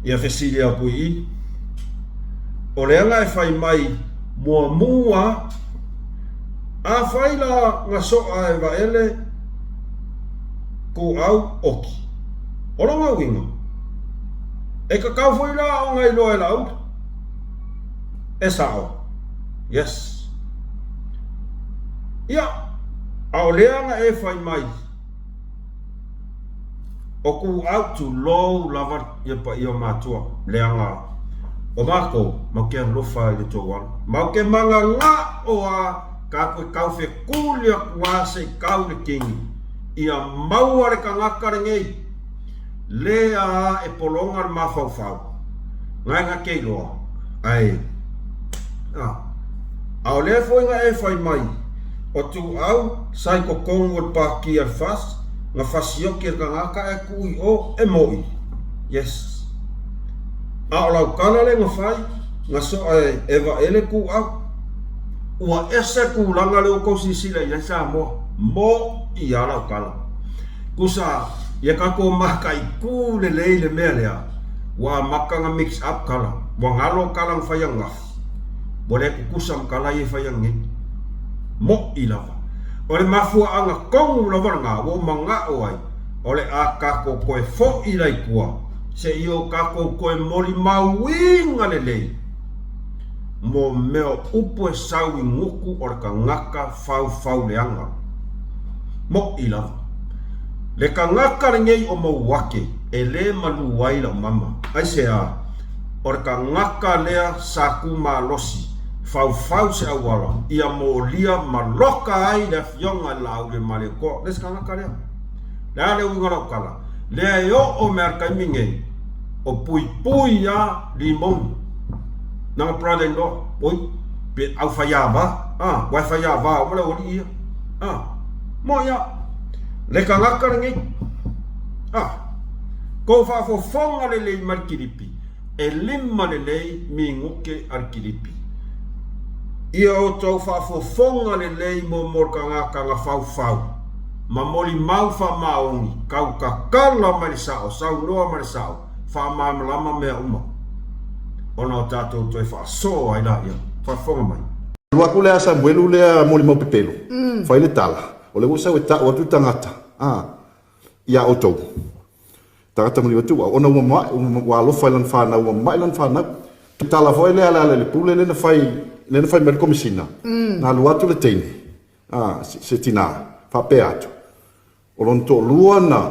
Ia fesili atu i i. O leaga e fai mai muamua Afai la na soa e Vaele kuau oki. O lona uiga, e tatau foi la ona iloa e Laauli. E sao. Yes. Ia, a o lea na e fai mai, o kuau tulou lava ia paia o matua, leaga o makou mau ke alofa i le tou alo. Mau ke magaga'o a kakou e kau fekuli aku a se i kau le kini, ia maua le kagaka lenei, lea a e pologa le mafaufau, gae ga ke iloa, ae a. A o lea foi na e fai mai, o tuau sa i totonu o le pāti a le FAST, na fasioki e le tagata ae tuu i o, e moʻi. Yes. A o lau tala lea na fai, na soa e e Vaele tuau. Ua ese tulaga lea ua tou silasila i ai Samoa. Moʻi lava lau tala. Tusa, ia tatou mataitu lelei le mea lea, ua amata ona mix up tala. Ua galo tala na fai ananafi. Ua le tutusa ma tala ia e fai ananei. Moʻi lava. O le mafuaaga tonu lava lena ua ou manao ai, o le a tatou toe foʻi la i tua, seia o tatou toe molimauina lelei mo mea o upu e sau i gutu o le tagata faufauleaga. Moʻi lava. Le tagata lenei o Mauake e le malū ai lau mama. Aisea? O le tagata lea sa tu malosi, faufau se auala, ia molia ma loka ai le afioga i le Laaulialemalietoa. Le isi tagata lea. Le a le uiga o lau tala? Lea e oo mai a le taimi nei, o puipui a Limoni, nanga brother in law, oi, pe au faiava, a, uae faiava uma le aualii ia, a, moe a, le tagata lenei, a, kou faafofoga lelei mai le kilipi, e lima lelei minute a le kilipi. Ia outou faafofoga lelei mo mo le tagata na faufau ma molimau faamaoni, kau tatala mai le sao, saunoa mai le sao, faamalamalama mea uma, ona o tatou toe faasoo ai laia. Faafofoga mai. Alu atu lea Samuelu lea molimau pepelo, fai le tala, o lea ua sau e tau atu le tagata, a, iā outou, tagata maliu atu au, ona ua ma'i, ua alofa i lana fanau, ua ma'i lana fanau. Le tala foi lea a le Lealailepule lea na fai, lea na fai mai le Komesina, na alu atu le teine, a, se tinā, faapea atu, O lona toalua na,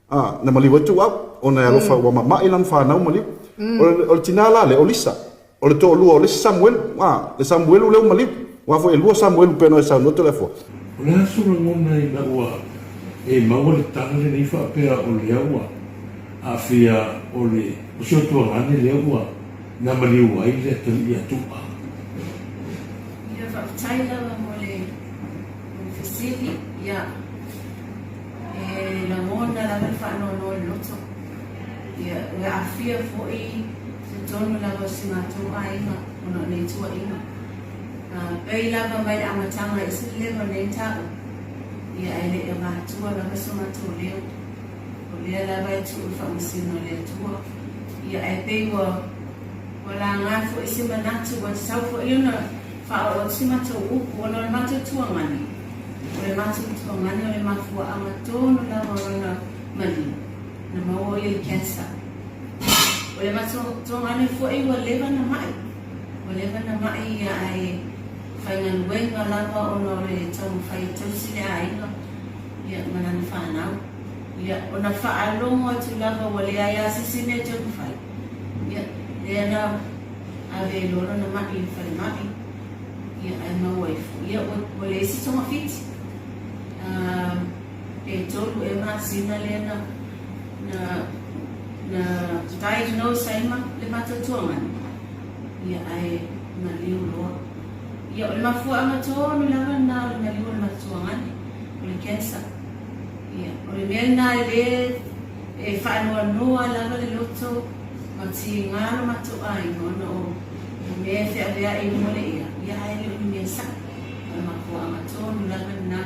a, na maliu ai Tuuau, ona e alofa ua mama'i lana fanau maliu. O le, o le tinā la lea, o Lisa. O le toalua o le isi Samuelu, a, le Samuelu lea ua maliu. Aua foi e lua Samuelu pei ona e saunoa Toleafoa. O le a sou lagona ina ua e maua le tala lenei faapea o lea ua aafia o le o si o tuagane lea ua na maliu ai le atalii ia Tuuau? Ia faafetai. Faafetai lava mo le fesili. Ia, e lagona lava le faanoanoa i le loto. Ia, ua aafia foi totonu lava o si matou aiga ona o nei tuuaiga. Pei lava mai le amataga e ese le leva o lenei mataupu, ia ae le i avatua lava so matou leo. O lea lava e tuu i le faamasino a le Atua. Ia ae pei ua ua laga foi se manatu ua tatau foi ona faaoo atu se matou upu ona o le matou tuagane. O le matou tuagane o le mafuaaga tonu lava o lona maliu na maua o ia i le cancer. O le matou tuagane foi ua leva ona mai. Ua leva ona mai ia ae faigaluega lava ona o le taumafai e tausi le aiga ia ma lana fanau. Ia, ona faalogo atu lava ua leai lava se isi mea e toe mafai, ia, lea na ave ai loa lona ma'i i le falemai, ia, ae maua ifo, ia, ua, ua leai se togafiti. Uh, pe tolu ea masina lea na, na, na diagnose ai ma le matou tuagana, ia, ae maliu loa. Ia, o le mafuaaga tonu lava lena o le maliu o le matou tuagana, o le cancer. Ia, o le mea lena e lē e faanoanoa lava le loto ma tiga lo matou aiga ona o mea e feaveai i luga o le ea, ia ae le o ni mea saʻo. O le mafuaaga tonu lava lena.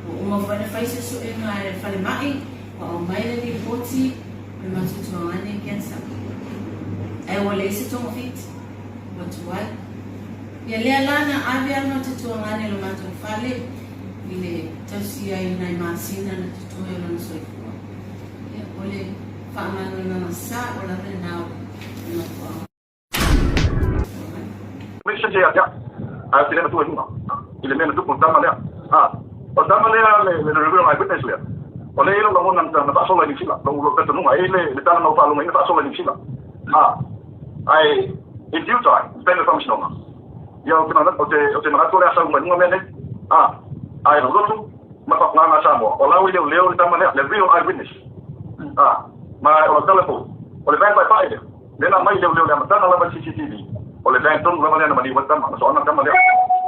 Ua uma foi ona fai suesuega a le falemai, ua aumai le lipoti o le matou tuagane e cancer. Ae ua leai se togafiti, ua tuai. Ia lea la na ave a le matou tuagane i lo matou fale, i le tausi ai i nai masina na totoe o lona soifua. Ia, o le faamalamalamaga sao lava lena o le mafuaaga. Mission ia te au, ae ou te le matua i luga i le mea na tupu i le tama lea. A, o le tama lea, le, le, le real eyewitness lea, o lea e i ai lou lagona na, na faasola i Niu Sila, lou, lou talitonuga, e i ai le, le tala na ou faalogoina faasola i Niu Sila. A, ae in due time, i taimi o le faamasinoga, Ia, ou te manatu, ou te, ou te manatu o le a sau mai luga mea nei. A, a e lou lotu ma le faapagaga a Samoa, o la ua i leoleo le tama lea, le real eye witness. A, ma o lau tala foi, o le van paepae lea, lea na aumai i leoleo i le amataga lava i le CCTV, o le van tonu lava lea na maliu ai le tama, na soaga le tama lea.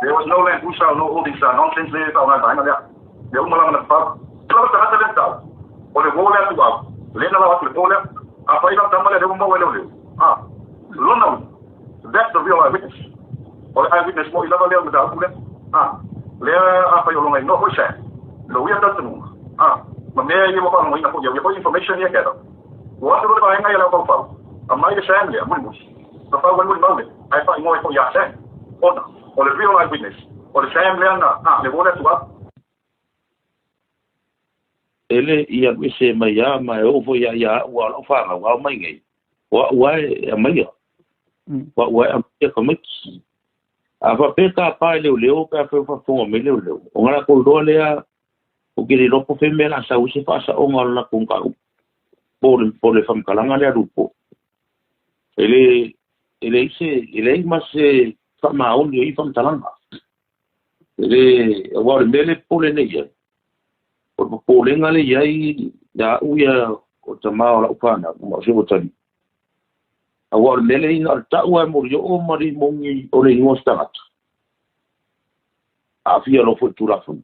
There was no Land Cruiser, no all this nonsense lea e faaaoga e le vaega lea. Mea uma lava na fafau. O lava tagata lea na tau, o le uo lea tuau, lea na lao atu i le po lea. Afai la o le tama lea lea ua maua e leoleo, a, lona uiga, That's the real eye witness. O le eye witness moi lava lea o le mataupu lea. A, lea afai o lona igoa foi Sam, lou ia talitonuga, a, ma mea ia ua faalogoina foi au ia foi information ia gather. Ua afe loa le vaega ia le aufaufau, aumai le Sam lea mulimuli, fafau ai mulimau lea, ae faaigoa ai foi ia Sam. Ona, o le real eye witness, o le Sam lea na, a, le uo lea tuau. E le i alu ese mai a ma e oo foi ia ia a'u a o la'u fanau ao mai nei, o a'u a e amaia. O a'u a e amaia tamaiti. A faapea e tapa e leoleo pe afai ua faafofoga mai leoleo, ona latou iloa lea ou te le iloa po o fea mea o le a sau ai se faasaoga o le latou mataupu po o le faamatalaga lea a Lupo. E le e leai se e leai ma se faamaoni o ia faamatalaga. E le aua o le mea lea e popole nei i ai, o le popolega lea e i ai ia au ia o tama o lau fanau ma o si ou atalii, aua o le mea lea na o le tau lava e Molioo ma Limoni o le igoa o se tagata, aafia loa foi i le Tulafono.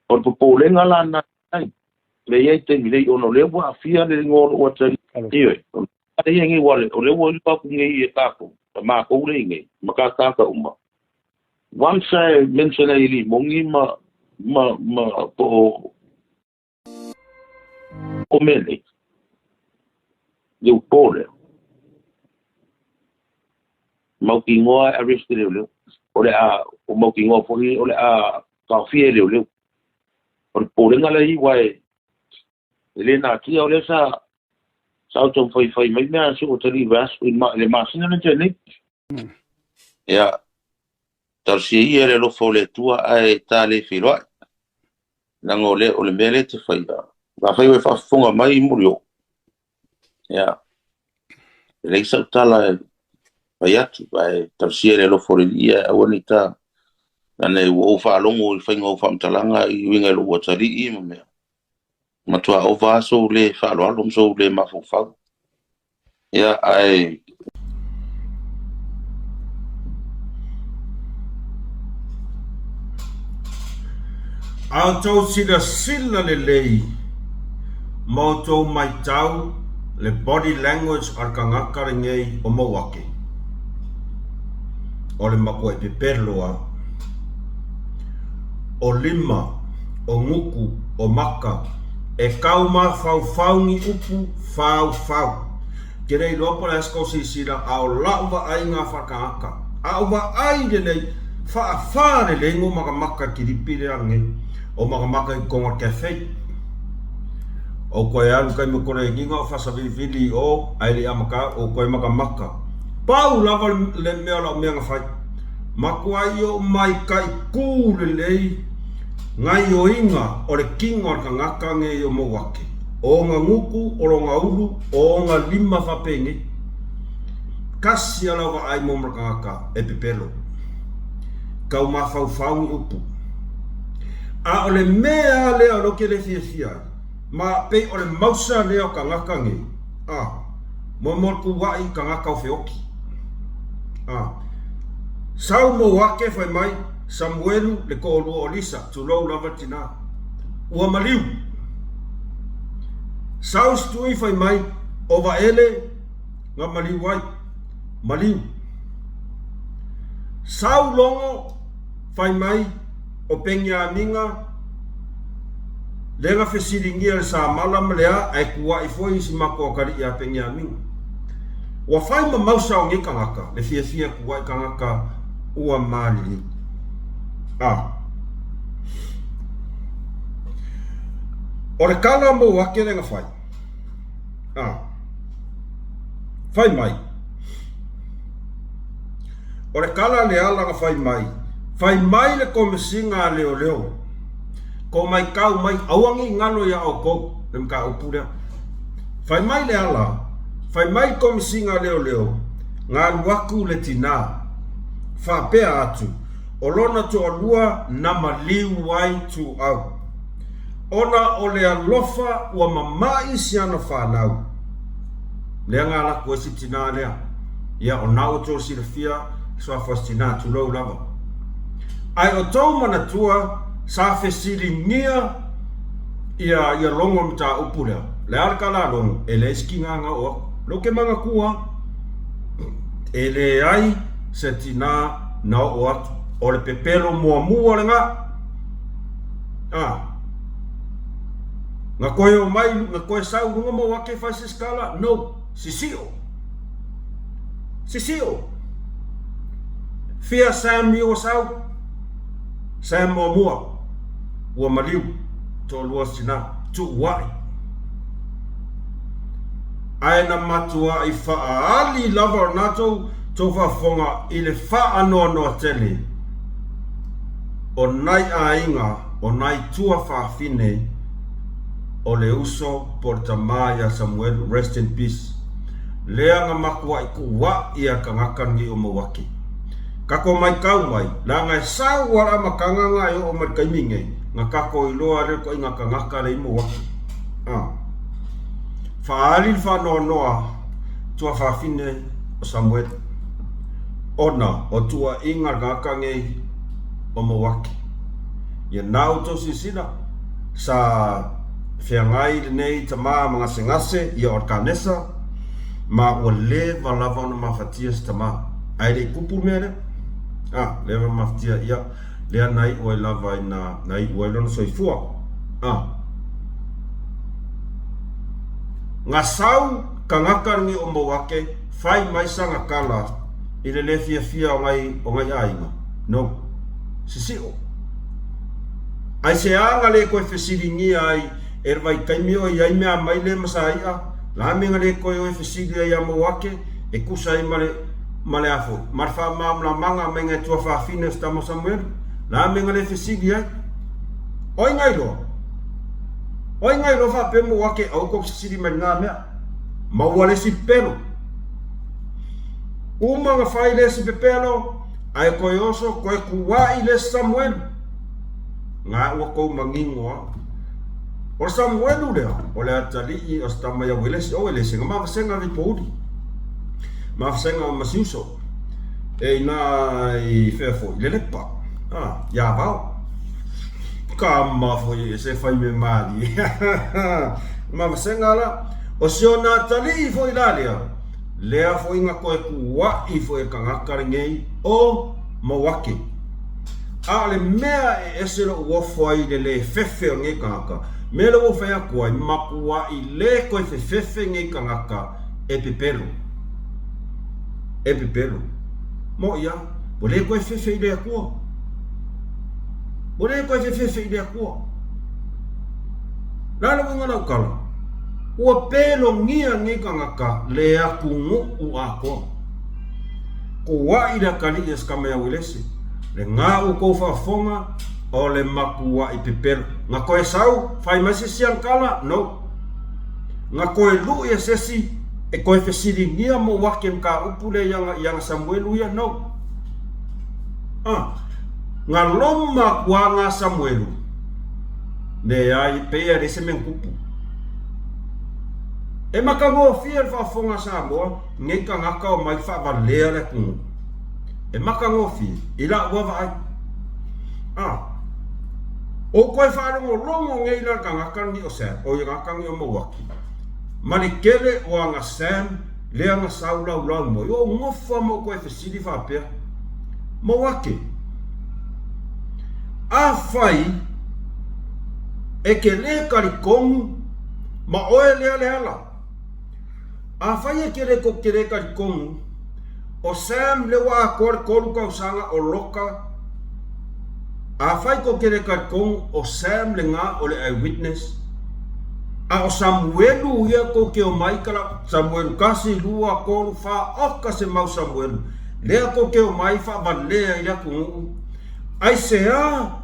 O le popolega la lena e i ai i le taimi nei ona o lea ua aafia le igoa o lou atalii. Ioe, o le ia nei, aua o lea ua iloa atu nei e tatou, matou lea i inei, ma tagata uma, Once I mention ai Limoni ma ma ma po o o mea nei, le upo lea, mautinoa e arrest e leoleo. O le a, o mautinoa foi o le a taofia e leoleo. O le popolega lea i aua e E le natia, o lea sa sa ou taumafai fai mai mea a si ou atalii i vaiaso i le masina lea na tea nei. Ia, talosia ia le alofa o le Atua ae ta le feiloai. Leaga o le, o le mea lea e te faia, afai ua e faafofoga mai Murioo, ia, e leai sau tala e fai atu, ae talosia le alofa o le Alii ae aua ne i ta, leaga ua ou faalogo i le faiga o faamatalaga i uiga i lou atalii ma mea. Matua ova lava sou le faaaloalo ma sou le mafaufau. Ia, ae. A outou silasila lelei ma outou maitau le body language a le tagata lenei o Mauake, o le matuai pepelo lava. O lima, o gutu, o maka, e tau mafaufau ni upu faufau. Ke le iloa po o le a se kou silasila, a o lau vaaiga faatagata, a o vaai lelei, faafa lelei no makamaka i kilipi lea nei, o makamaka i totonu o le cafe. Ou toe alu taimi o koleniga o faasavilivili i o, ae le i amata au, ou toe makamaka. Pau lava le mea o lau mea na fai, matuai ou maikaʻi kū lelei gaioiga o le kino a le tagata nei o Mauake. O ona gutu, o lona ulu, o ona lima faapenei. Tasi a lau vaai mo ma tagata e pepelo. Tau mafaufau ni upu. A o le mea lea o lea ou te le fiafia ai, ma pei o le mausa lea o tagata nei, a, moemoe tuuaʻi i tagata o feoti. A, sau Mouake fai mai, Samuelu le toalua o Lisa, tulou lava le tina. Ua maliu. Sau si tui fai mai, O Vaele na maliu ai. Maliu. Sau Logo fai mai, O Peniamina lea na fesiligia le Samala ma le a, ae tuaʻi foi i si matou atalii ia Peniamina. Ua fai ma mausa o nei tagata le fiafia tuaʻi tagata ua maliliu. A. O le tala mou ake lea na fai. A. Fai mai. O le tala le ala na fai mai. Fai mai le komesina a leoleo. Ko maitau mai, aua ne i galo iā outou le mataupu lea. Fai mai le ala, fai mai le komesina a leoleo, na alu atu le tinā. Faapea atu, o lona toalua na maliu ai Tuuau. Ona o le alofa ua mamaʻi si ana fanau. Lea na ala atu ai si tinā lea. Ia, o na ua tou silafia suafa o si tinā, tulou lava. Ae o tou manatua sa fesiligia ia ia Logo mataupu lea. Le a le tala a Logo, e leai se tinā na oo atu. Lea ou te manatua, e leai se tinā na oo atu. O le pepelo muamua lena. A. Na koe o mai, na koe sau luga mau ake fai se skala? No. Sisio. Sisio. Fia Sam i ua sau? Sam muamua. Ua maliu. Toalua sina. Tuuaʻi. Ae na matuaʻi faaali lava o na tou tou faafofoga i le faanoanoa tele o nai aiga o nai tuafafine o le uso po o le tamā ia Samuelu, rest in peace, lea na matuaʻi kuaʻi a tagata nei o Mauake. Kako maitau mai, leaga e sau a le amataga na e oo mai le taimi nei, na kako iloa lea toaiga tagata lea i Mauake. A. Faaali le faanoanoa tuafafine o Samuelu, ona o tuuaiga tagata nei o Mauake. Ia na outou silasila, sa feagai lenei tama ma gasegase ia o le kanesa, ma ua leva lava ona mafatia si tama. Ae le i tupu le mea lea. A, leva ona mafatia, ia, lea na iu ai lava ina, na iu ai lona soifua. A. Nga sau tagata lenei o Mauake fai mai sana tala i le le fiafia o nai, o nai aiga. No. Sisio. Aisea na le toe fesiligia ai e le vaitaimi o i ai mea mai le ma sa i'a, la mea na le toe o e fesili ai ia Mauake e tusa ai ma le, ma le a foi, ma le faamalamalamaga mai nai tuafafine o si tama o Samuelu, la mea na le fesili ai. O ai na iloa? O ai na iloa faapea Mauake aua tou fesili mai lena mea. Maua le isi pepelo. Uma na fai le isi pepelo, ae toe oso, toe kuaʻi le isi Samuelu. Nga ua tou manino a. O le Samuelu lea, o le atalii o se tama ia Uelese. O Uelese, na mavasega le pouli. Mavasega ma si uso. E ina i whea foi, le lepa. Ah, ia vao. kama foi e se fai me malie. Ma vasega la, o si ona atalii foi la lea, lea foi nga koe kuaʻi foi e kagaka lenei o Mauake. A o le mea e ese loʻu ofo ai i le lē fefe o lenei kagaka, mea lea ua fai atu ai, makuaʻi lē koe fefefe nei kagaka e pepelo. E pepelo. Moʻi a, ua lē koe fefe i le Akua. Ua lē koe fefefe i le Akua. La le uiga lau tala, ua pelogia nei kagaka le atunuu atoa. Kuaʻi le atalii a Sikamea Uelese, le ga ua tou faafofoga o le matuaʻi pepelo. Na toe sau, fai mai se isi ankala? No. Na toe luʻi e se isi e toe fesiligia mou ake mataupu lea i ana Samuelu ia? No. Ah, na loma aku a nga Samuelu, leai, pei e leai se mea na tupu. E matagofie le faafofoga a Samoa, nei tagata o mai faavalea le atunuu. E matagofie i lau lava vaai. A, o koe faalogologo nei la le tagata lenei o Sam, o ia tagata lenei o Mauaki, ma le tele o ana Sam lea na sau laulau mai, ua ou nofo lava ma ou toe fesili faapea, Mauaki, afai e te lē talitonu ma oe lea le ala, Afai e kele ko kele talitonu, o Sam le ua atoa le 3 tausaga o loka, afai ko kele talitonu o Sam le ga o le eyewitness, a o Samuelu ia kou ke omai ka la Samuelu kasi, lua, tolu, fa, oka se mau Samuelu, lea kou ke omai faavalea i le atunuu, aisea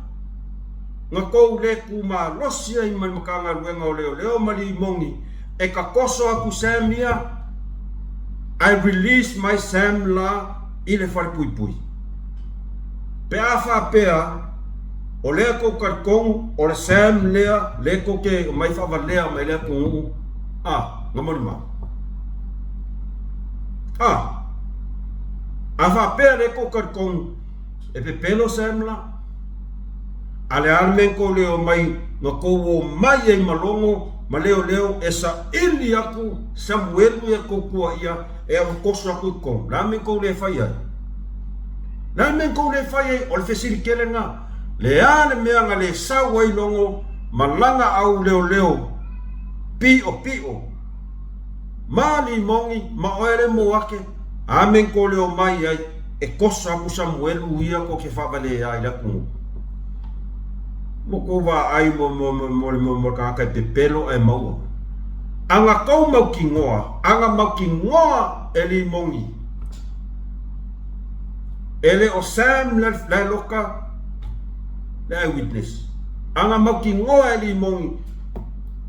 na kou le ku malosi ai ma le Matagaluega o Leoleo ma Limoni e tatoso atu Sam ia, I release my Sam la i le falepuipui. Pe a faapea o lea tou talitonu o le Sam lea le tou te omai faavalea mai le atunuu, a, na molimau. A, a faapea le tou talitonu e pepelo Sam la, A le a le mea na tou le omai, na tou omai ai ma logo ma leoleo e saili aku Samuelu ia tou tuaia e alu toso aku i totonu. Le a le mea na tou le fai ai? Le a le mea na tou le fai ai? O le fesili tele lena. Le a le mea na le sau ai logo ma lana au leoleo piʻopiʻo ma limoni ma oe le moake a me kou leo mai ai e kosa aku Samuelu ia ko ke faavalea i le atunuu. Mo kou vaai mo mo mo mo le mo mo le e pepelo ae maua. Aga kou mautinoa, aga mautinoa e limoni. E le o Sam le le loka le eyewitness. Aga mautinoa e limoni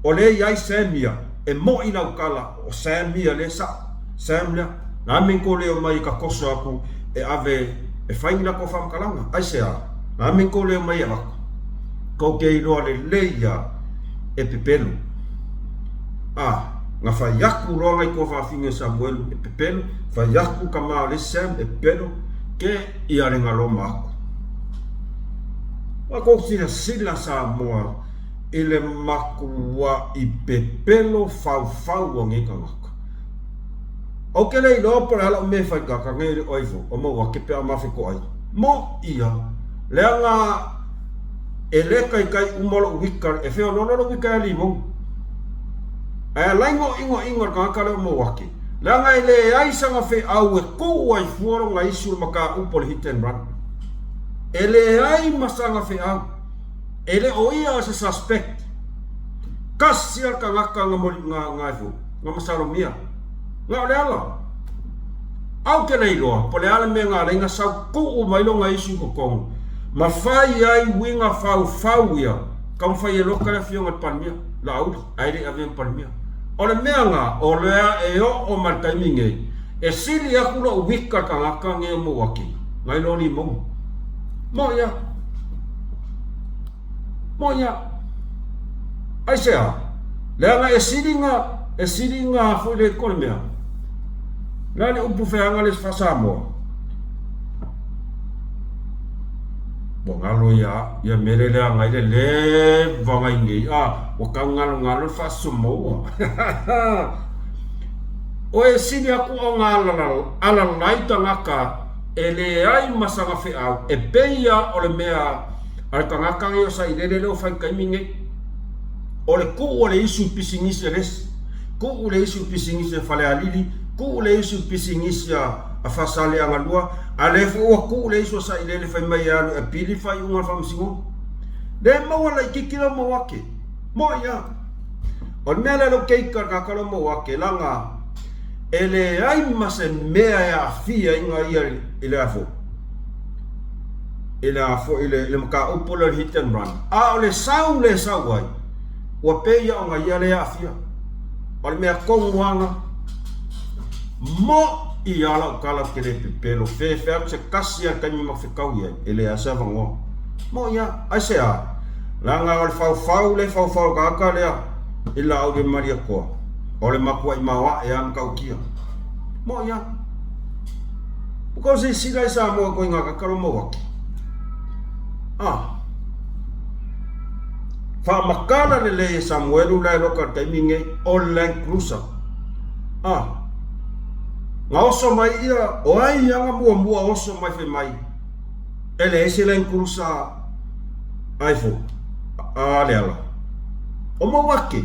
o le iai Sam ia e moʻi lau tala o Sam ia le sao. Sam lea, na me ko leo mai ka koso aku e ave e fai ni lako whamkalanga. Ai se a, na me ko leo mai e lako. Ko ke iloa le lei ia e pepelu. A, nga fai aku loa ngai ko whawhinge Samuelu e pepelu, fai aku ka mā le Sam e pepelu, ke ia le ngaloma aku. Wa ko sila sila Samoa i le makuaʻi pepelo faufau o nei kangaka. O ke le iloa po o le a loʻu mea e fai kaka nei le ʻoe ifo, o mau ake pe a mafekoʻai. Moʻi ia, leaga e le kaikai uma loʻu wika, e feoloolo loʻu wika e limou. Ae alai goʻigoʻiga o le kangaka lea o mau ake, leaga e leai sana feʻau e kuʻu ai fua lona isu i le mataupu o le hit and run. E leai ma sana feʻau. E le o ia o se suspect. Kasi a le kangaka nga moli nga nga ifo, nga masalomia. Nga o le ala. Au ke le iloa, po le ala mea nga alai nga sau kuu mai longa isu ko kong. Ma fai ai uiga fau fau ia, ka mawhai e loka le afioga le Palemia, Laauli, ae le i avea ma Palemia. O le mea nga, o lea e oo mai le taimi nei, e sili aku loʻu wika le kangaka nei o Mauaki, ngai lo limou. Mo ia. Mo ia. Aisea? Leaga e sili nga, e sili nga foi le ko le mea. Le a le upu feaga le faa-Samoa? Ua galo ia au, ia mele leaga i le leva ngai nei, a, ua tau galogalo le faasomoua. Oe sili aku o nga alalai tagata e leai ma sana feau, e pei ia o le mea a le tagata nei o Sailele lea ua fai i le taimi nei. O le tuu o le isu i pisinisi a le isi, tuu le isu i pisinisi a Falealili, tuu le isu i pisinisi a a Faasaleleagalua, a lea foi ua tuu le isu a Sailele fai mai e alu e apili le faaiuga a le Faamasinoga. Le maua laitiiti lau Mauake. Moi a. O le mea lea lou keika le tagata lea o Mauake, leaga e leai ma se mea e aafia ai na ia i le a foi, i le a foi, i le mataupu lea o le hit and run. A o le sau lea e sau ai, ua pei lava ona ia lea e aafia. O le mea tonu lava lena. Moʻi a lau tala ou te le pepelo fefe atu se tasi a le taimi ma fetau i ai e leai se avanoa. Moʻi a, aisea? Leaga o le faufau le faufau o le tagata lea i laau le Malietoa, o le matuai maoae a matautia. Moʻi a. Ua tou silasila i Samoa i ituaiga tagata lo mau ake? Ah. Faamatala lelei e Samuelu la e loka i le taimi nei o le Land Cruiser. A. Na oso mai ia, o ai ia na muamua oso mai fai mai, e leai se Land Cruiser ai fo, a le ala. O Mauake,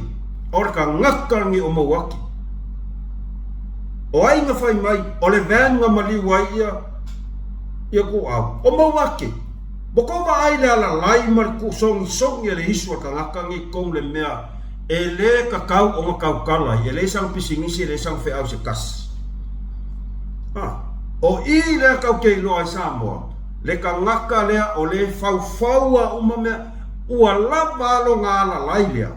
o le tagata lenei o Mauake. O ai na fai mai, o le van na maliu ai ia, ia Tuuau. O Mauake, mo kou vaai le alalai ma le tuusogisogi a le isu a le tagata nei tonu le mea E le kakau ona tautala ai, e leai sana pisinisi, e leai sana feau se tasi. A, o i lea kau te iloa ai Samoa, le tagata lea o le faufaua uma mea, ua lava a lona alalai lea,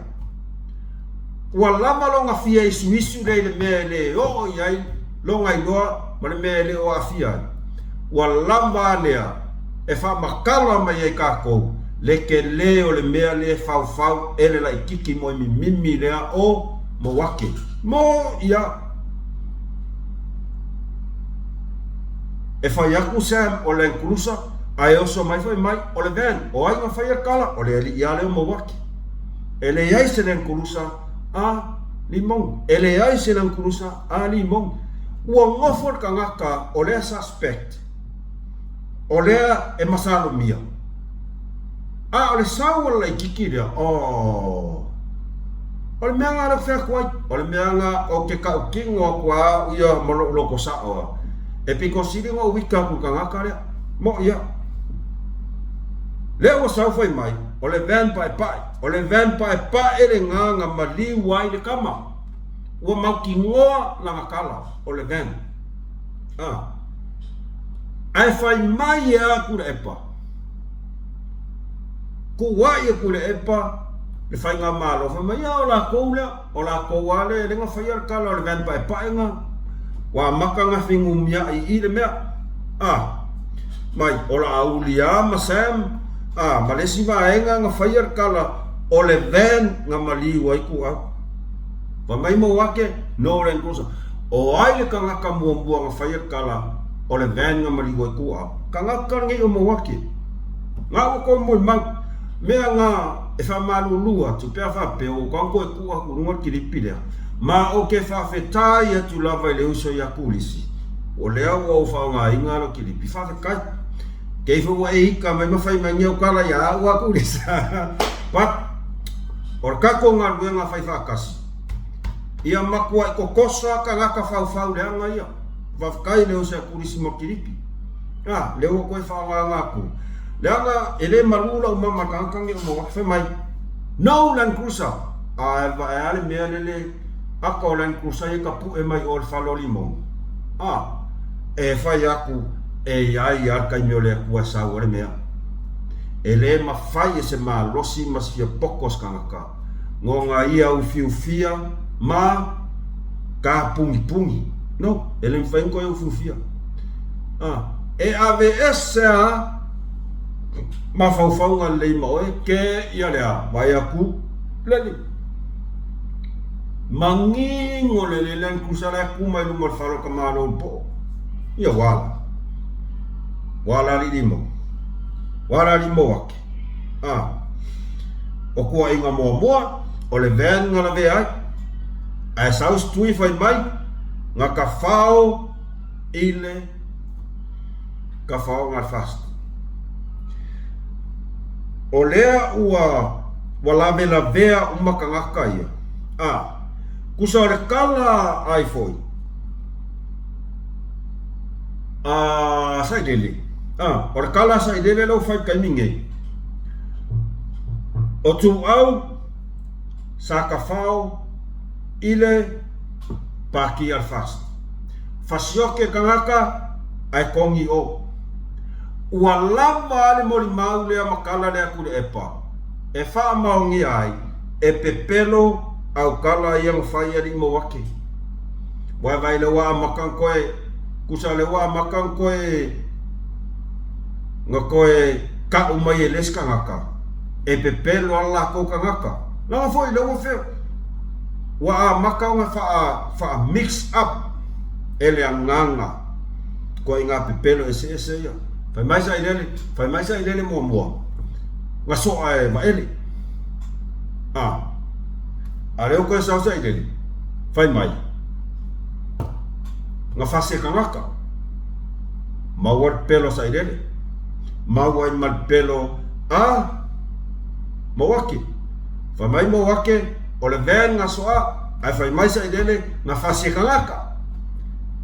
ua lava lona fia isuisu lea i le mea e le oo i ai lona iloa ma le mea e le o aafia ai, ua lava a lea. e faamatala mai ai tatou le tele o le mea lea e faufau e le laititi moe mimimi lea o Mauake. Mo ia. E fai atu Sam o Land Cruiser ae oso mai fai mai o le van. O ai na faia le tala? O le alii a lea o Mauake. E leai se Land Cruiser a Limon. E leai se Land Cruiser a Limon. Ua nofo le tagata o lea suspect. O lea e masalomia. A o le sau o le laititi lea, oh, o le mea nga lea ou te fai atu ai, o le mea nga ou te tautino atu a au ia ma lou loto sao a, e pito sili ona ou ita atu i le tagata lea. Moʻi a. Lea ua sau fai mai, o le van paepae, o le van paepae lena na maliu ai le tama. Ua mautinoa lana tala, o le van. A. Ae fai mai e a Tuilaepa, Tuuai e Tuilaepa le faigamalo, fai mai, ia o latou lea, o latou lava lea na faia le tala o le van paepaega, ua amata ona fenumiai i i le mea. A, mai, o Laauli lava ma Sam, a, ma le isi vaega na faia le tala o le van na maliu ai Tuuau. Fai mai Mauake, no Land Cruiser. O ai le tagata muamua na faia le tala o le van na maliu ai Tuuau? Tagata lenei o Mauake. Na ua tou molimau. Mea na e faamalulu atu pe a faapea ua tau toe tuu atu i luga le kilipi lea, ma ou te faafetai atu lava i le uso ia Kulisi, o lea ua ou faaaogaina lau kilipi. Faafetai. Kei foi ua e ika mai ma fai mai ni au tala ia au a Kulisi. But, o le tatou galuega fai faatasi, ia matuai totosa tagata faufau leaga ia. Faafetai i le uso ia Kulisi ma Kilipi. A, lea ua toe faaaogaina atu. Leaga e le malu lau mama i le tagata lenei o Maua, fai mai, No Land Cruiser! Ae vae a le mea lele aka o Land Cruiser ia tapue mai o le fale o Limoni. A, e fai atu e i ai a le taimi o le Atua e sau ai le mea. E le mafai e se malosi ma se fia poto o se tagata nona ia ufiufia ma kapugipugī. No, e le mafai ona toe ufiufia. A, e aveese a mafaufauga lelei ma oe ke ia lea vaai atu lele. Manino lelei le Land Cruiser la e tu mai luma o le fale o le tamaloa i le poo. Ia ua ala. Ua ala alii limau. Ua alali Mauake. A. O kuaiga muamua, o le van nga lavea ai. Ae sau si tui fai mai, nga kafao i le kafaoga a le FAST. O lea ua ua lavelavea uma tagata ia. A. Kusa o le kala ai foi. A Sailele, a, o le kala a Sailele lea ua fai i le taimi nei. O Tuuau sa tafao i le pāti a le FAST. Fasioki e tagata ae togi o. Ua lava a le molimau lea ma tala lea Tuilaepa e faamaonia ai e pepelo au tala ia na fai alii Mauake. Vaevae lea ua amata ona toe, tusa lea ua amata ona toe, na toe tau mai e le isi tagata, e pepelo lava le latou tagata. Leaga foi lea ua fea, ua amata ona faa, faa mix up e le agaga ituaiga pepelo eseese ia. Fai mai sailele, fai mai sailele muamua, na soa e Vaele. A, a lea ua toe sau sailele, fai mai, na fasi e tagata, maua le pepelo a sailele, maua ai ma le pepelo a Mauake. Fai mai Mauake, o le van na soa, ae fai mai sailele, na fasi e tagata.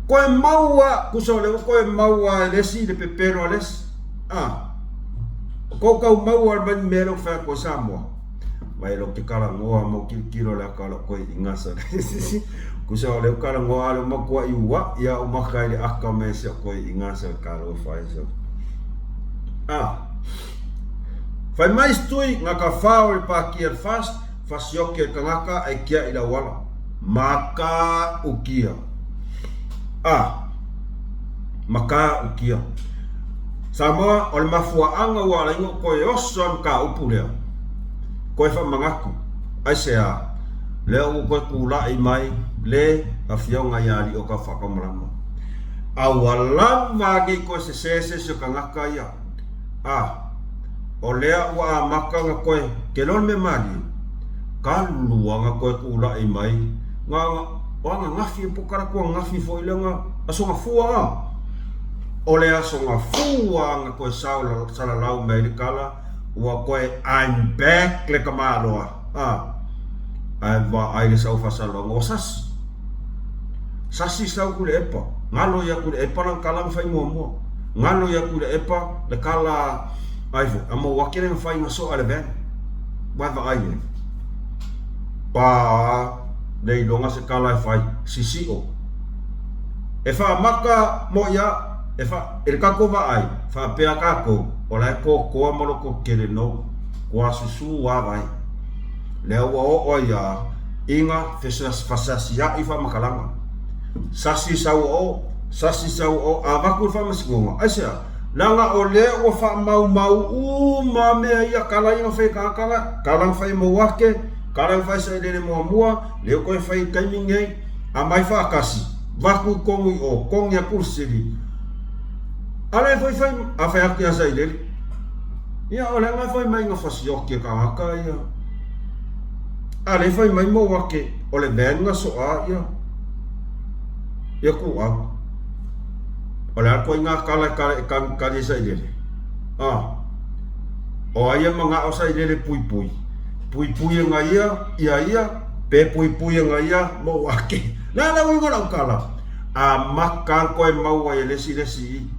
Koe maua, tusa o lea ua koe maua e le isi le pepelo a le isi. A, o kou tau maua mai le mea lea ua fai atu ai Samoa. Mai lou te talanoa ma ou tilotilo i le ata o lau koe i gasa. Tusa o lea ua talanoa a lea ua matuai ua'i a ou maka i le ata o mea si au koe i gasa talofa e sau. A, fai mai si tui, nga ka fa o le pāti a le FAST, fasioki e le tagata ae kiaʻi i le auala. Matautia. A, matautia. Samoa, o le mafuaaga ua ala ai ona ou toe oso i le mataupu lea, toe faamanatu, aisea? Lea ua toe tulai mai le Afioga ia Alii-o-Tau Faataumalama. A ua lava nei toe sese se isi o tagata ia. A, o lea ua amata ona toe, ke loa le mea malie, talu lava ona toe tulai mai, na ona, o ananafi po o talaatu ananafi foi lea na, Aso Gafua a! O le Aso Gafua na toe salalau mai ai le tala, ua toe I'm back le tamaloa, a! Ae vaai le sau faasalauga, ua sasi. Sasi sau Tuilaepa, galo ia Tuilaepa lana tala na fai muamua. Galo ia Tuilaepa le tala ai foi, a maua ake lena fai na soa e le van. Vaevaai e. Pa le iloga se tala e fai, sisio. E faamaka mo ia, e fa, e le tatou vaai, faapea tatou, o la e totoa ma lototetele no, kua susu a vai. Lea ua oo ai a iga feasia'i faamatalaga. Sasi sau o, sasi sau o, a avatu i le faamasinoga. Aisea? Leaga o lea ua faamaumau uma mea ia, tala ia na fai e tagata, tala na fai e Mauake, tala na fai e Sailele muamua, lea ua toe fai i le taimi lenei, aumai faatasi, avatu i tonu i o, togi atu le sili. A lea foi fai, a fai atu ia Sailele, ia o lea na fai mai na fasioti e tagata ia. A lea fai mai Mauake, o le van na soa ia, ia Tuau. O le a le ituaiga tala e tala e tali ai Sailele? A, o ai e manao Sailele puipui? Puipui e nga ia, ia ia, pe puipui e nga ia Mauake. Le a le uiga o lau tala? A maka koe maua i le isi le isi i.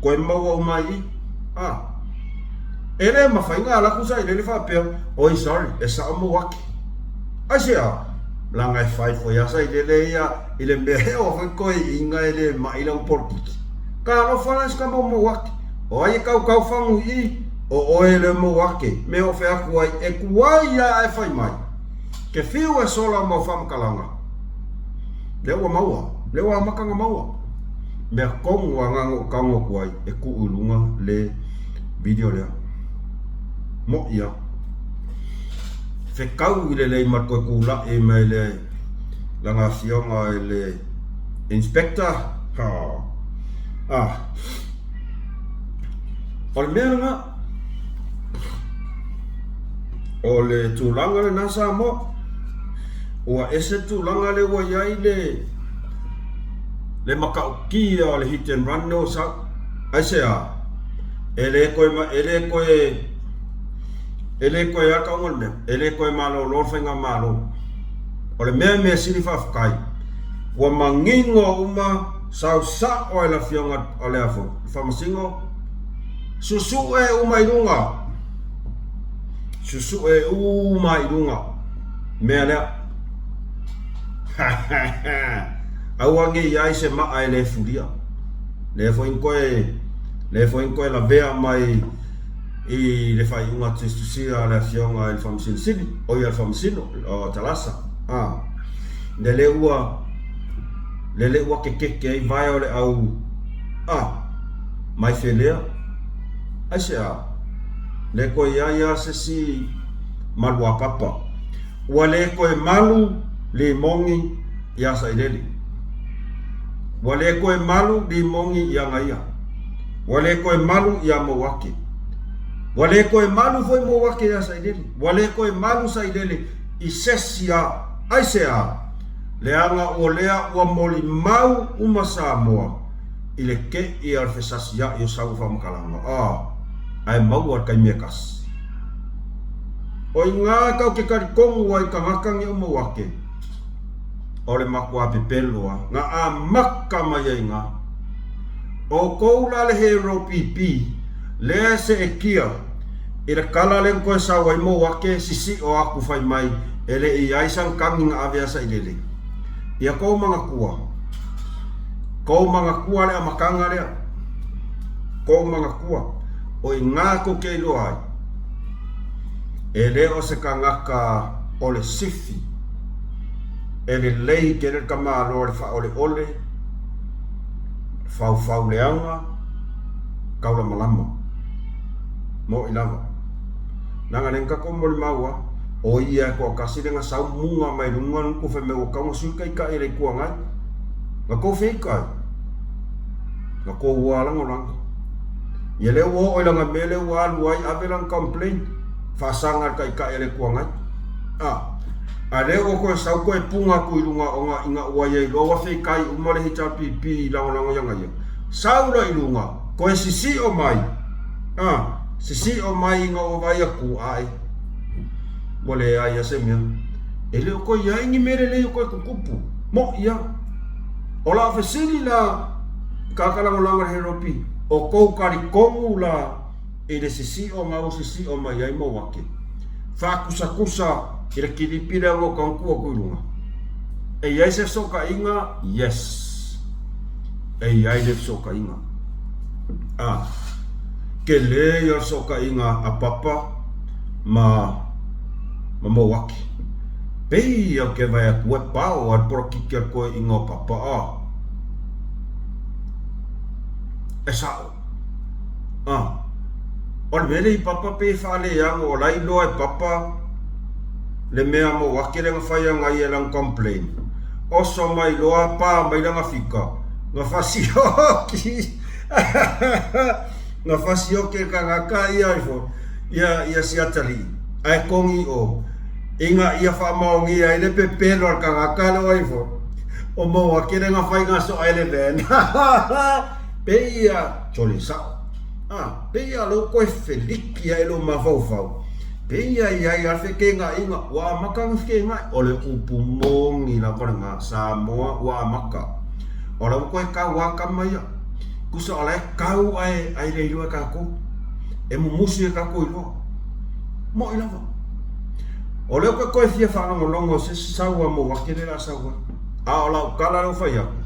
Koe maua uma i i. A, e le mafai ona alu atu Sailele faapea, oi sorry, e sao Mauake. Aisea? Leaga e fai foi lava Sailele ia i le mea e oo foi toeaiina e le mai lana polokiki. Talofa la i si tama o Mauake. O ai e tautau fagu i i? O oe le Mauake, me o fea atu ai, e tuai lava ae fai mai. Ke fiu e sola o mau faamatalaga. Lea ua maua, lea ua amata ona maua. Mea tonu lava na na ou tago atu ai e tuu i luga le video lea. Moʻi lava. Fetau i lelei ma toe tulai mai le lana afioga i le inspector. Ha. Ah. O le mea lena, o le tulaga lena Samoa, ua ese le tulaga lea ua i ai le le matautia o le hit and run lea ua sau. Aisea? E le toe, e le toe, e le toe a tauga o le mea, e le toe malolo le faigamalo. O le mea mea sili faafetai, ua manino uma sau sao e le afioga o le a foi, le Faamasino, susue uma i luga, susue uma i luga, mea lea. Aua ne i ai se maa e le fulia. Lea foi na toe, lea foi na toe lavea mai i le faaiuga tusitusia a le Afioga i le Faamasino Sili, o ia le Faamasino o Talasa, a, lele ua, lele ua kekeke ai vae o le au, a, mai felea, aisea, le toe i ai lava se isi maluapapa, ua le toe malu limogi iā Sailele, ua le toe malu limogi iā Gaia. Ua le toe malu iā Mouake. Ua le toe malu foi Mouake iā Sailele. Ua le toe malu Sailele i sesi a aisea? Leaga o lea ua molimau uma Samoa i le keʻi a le fesasiaʻi o Saua Faamatalaga a ae maua le taimi e tasi. O iga tau te talitonu ai tagata nei o Mouake o le matua pepelo a na amata mai ai iga. Outou la le hero PP lea e seetia i le tala lea na toe sau ai Mouake sisio atu fai mai e le i ai sana tagi na ave a Sailele. Ia tou manatua, tou manatua le amataga lea, tou manatua, o iga tou te iloa ai, e le o se tagata o le sifi e lelei tele le tamaloa i le faaoleole, faufau leaga, taulamalama. Moʻi lava. Leaga lea na tatou molimau lava, o ia e toatasi lea na sau muga mai luga le gutu fai mai ua tatau ona sui le taitai o le Itu Agai. Na tou feita ai. Na tou lava lagolago. Ia lea ua oo i lana mea lea ua alu ai ave lana complaint, faasaga i le taitai o le Itu Agai. A. A lea ua toe sau toe puna atu i luga ona ina ua ia iloa ua feitai uma le HRPP i lagolago ia ia. Sau la i luga, toe sisio mai, a, sisio mai ina ua vaai atu, ae, ua leai a se mea. E le o toe i ai ni mea lelei o toe tutupu. Moʻi a. O lau fesili la, kaka lagolago i le HRPP, o tou talitonu la i le sisio na ua sisio mai ai Mouake, faakusakusa i le kilipi lea ua tautu atu i luga. E i ai se fesootaiga? Yes. E i ai le fesootaiga. A, tele ia fesootaiga a Papa ma ma Mouake. Pei au ke vae atu e pao a le polokiki a le toeaina o Papa a. E sao. A. O le mea lea i Papa pei e faaleago o la e iloa e Papa le mea Mouake lea na fai ana ia lana complain. Oso mai loa pa mai lana fika na fasioki na fasioki e le tagata ia ifo ia ia siatalii ae kogi o ina ia faamaonia ai le pepelo a le tagata lea ua ifo o Mouake lea na fai na soa ai le van. Pei ia sole sao. A, pei ia lou koe feliki ai lou mafaufau. Pei ia i ai a fekegaʻiga, ua amata ona fekegaʻi. O le upu moni lava lena, Samoa ua amata. O la ua koe kau a kama ia. Kusa o la e kau ae ae le iloa e kākou. E mumusu e kākou iloa. Moʻi lava. O lea koe koe fia faalogologo se isi sau a Mouake le la sau ai. A o lau tala lea ua fai atu,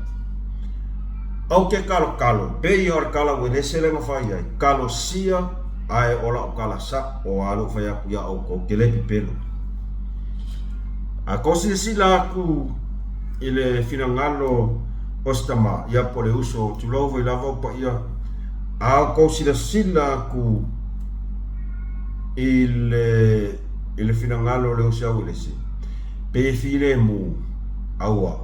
Ou te kalokalo, pei o le kala uelese lea na fai ai, kalosia ae o lau kala saʻo a lou fai atu iā ʻoukou, ke le pepelo. A kou silasila aku i le finagalo o se tama, ia po o le uso, tulou foi lava o paia, a o kou silasila aku i le, i le finagalo o le uso ia Uelese, pei e filemu, aua.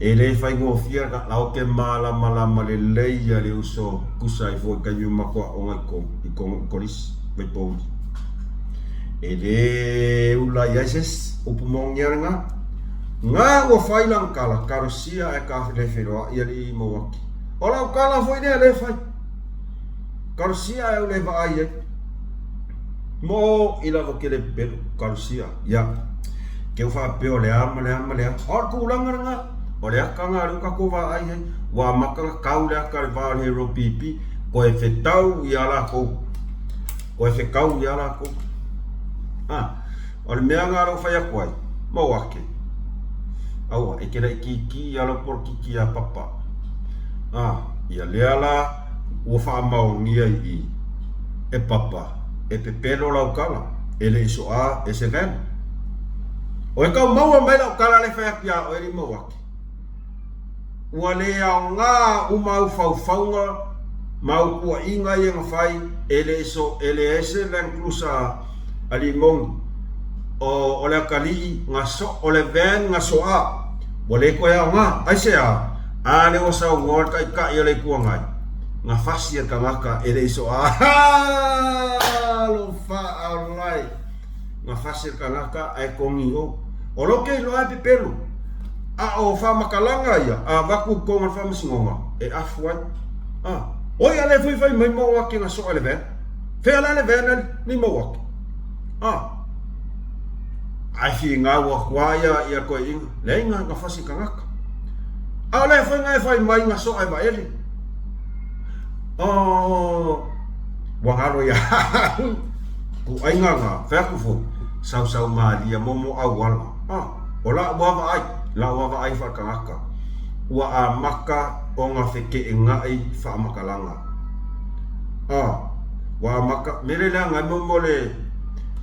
E le faigofie la ou te malamalama lelei ia le uso tusa ai foi taimi o matou aoga i Kolisi, Vaipouli. E le ula i ai se isi, upu moni lava lena. Na ua fai lana tala, talosia ae ta le feiloai alii Mauaki. O lau tala foi lea lea e fai. Talosia ae ou le vaai ai. Mo i lava ke le pepelo, talosia. Ia, ke u faapea o le a ma le a ma le a. O le tulaga lena, o le aka lena lea ua tatou vaai ai. Ua amata ona tau le aka i le va o le Hero PP, koe fetau ia latou. Koe fetau ia latou. Ah, o le mea lena lea ua fai atu ai, mau ake. Aua, e te laitiiti ia lau polokiki ia Papa. Ah, ia lea la ua faamaonia i i e Papa, e pepelo lau tala, e le i soa e se van. Oe tau maua mai lau tala le fai atu ia oe le mau ake. Ua le aoga uma au faufauga ma au puaiga ia na fai e le i so e leai se Land Cruiser a Limoni o o le atalii na so o le van na soa ua le toe aoga. Aisea? A lea ua saunoa le Taitai o le Itu Agai na fasi e le tagata e le i soa. Alofa aolai! Na fasi e le tagata ae togi i o. O lou ke iloa e pepelo. A o faamatalaga ia a avatu i totonu o le faamasinoga e afu ai. A, oi a le foi fai mai mau ake na soa i le van. Fea la le van ali ni mau ake. A, ae finau atu a ia ia toeaiina. Leai na, na fasi tagata. A o le foi na e fai mai na soa e Vaele. O, ua galo ia au. Kuaiga na, fai atu foi, sausau malie mo mo auala. A, o la'u lava vaai, la'u lava vaai faaletagata, ua amata ona feteena'i faamatalaga. A, ua amata, mea le leaga ai mo mo le,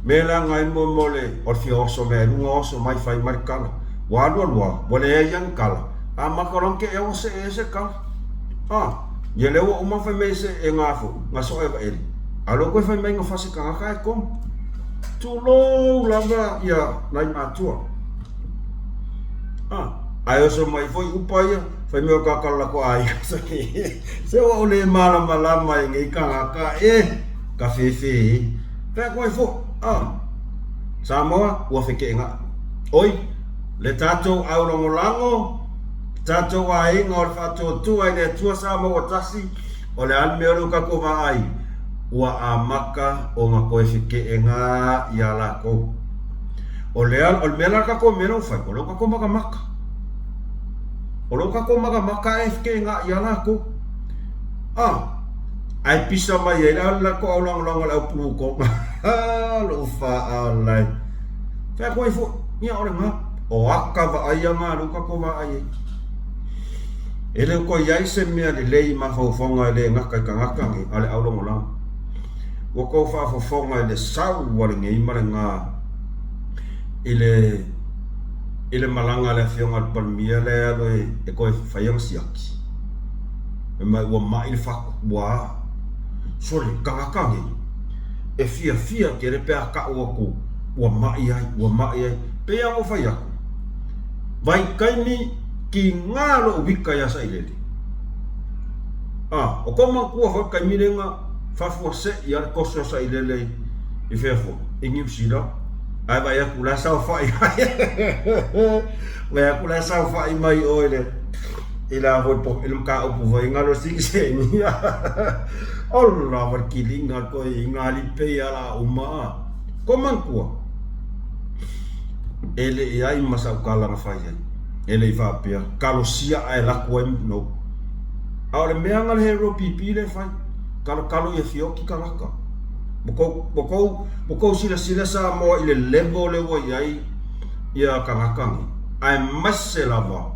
mea leaga ai mo mo le, o le fia oso mea i luga oso mai fai mai le tala. Ua alu alu lava, ua leai lava ni tala, amata loa ona te'e ua see ese le tala. A, ia lea ua uma fai mai se e gafo, gasoa e Vaele. A lea ua toe fai mai na fasi tagata ae komu. Tulou lava ia nai matua. A, ae oso mai foi upa ia, fai mai o kakala la ko aiga. Se ua ou le malamalama i nei tagata e, ka fefe e. Fai atu ai foi, a, Samoa, ua feke'ena'i. Oi, le tatou aulagolago, tatou aiga o le faatuatua i le Atua Samoa ua tasi, o le a le mea o lea ua tatou vaai? Ua amata ona toe feke'ena'i iā latou. O le o le mea la tatou mea lea ua fai, o lea ua tatou matamata. O lea ua tatou matamata e feke'ena'i iā latou. A, ae pisa mai ai le latou aulagolago i le au pulutoga. Alofa alai. Fai atu ai foi, ia o lena. O ata vaaia na lea ua tatou vaai ai. E le o toe i ai se mea lelei i mafaufauga e le gata i tagata nei, a o le aulagolago. Ua tou faafofoga i le sau a lenei ma lena i le i le malaga a le Afioga i le Palemia lea e alu e toe fai ana siaki. Fai mai ua mai le fatu, ua a. Sole, tagata nei, e fiafia tele pe a tau atu ua mai ai, ua mai ai. Pei lava ona ou fai atu, vaitaimi tiga lou wika iā Sailele. A, o kou manatua foi le taimi lea na faafuasei ai le toso o Sailele i fea foi, i Niu Sila, ae vaai atu la e saofai mai vaai atu la e saofai mai o i le i le foi po i le mataupu foi galo sigiseni. Ola wa le kiliga koe i ngā lipei a la uma a. Ko manatua, e le i ai ma sau tala na fai ai. E le i faapea, kalosia ae laku ai no. A o le mea na le hero pipi le fai, kalokalo ia fioki tagata. Ua kou, ua kou, ua kou silasila Samoa i le level le ua i ai ia tagata nei, aemaise lava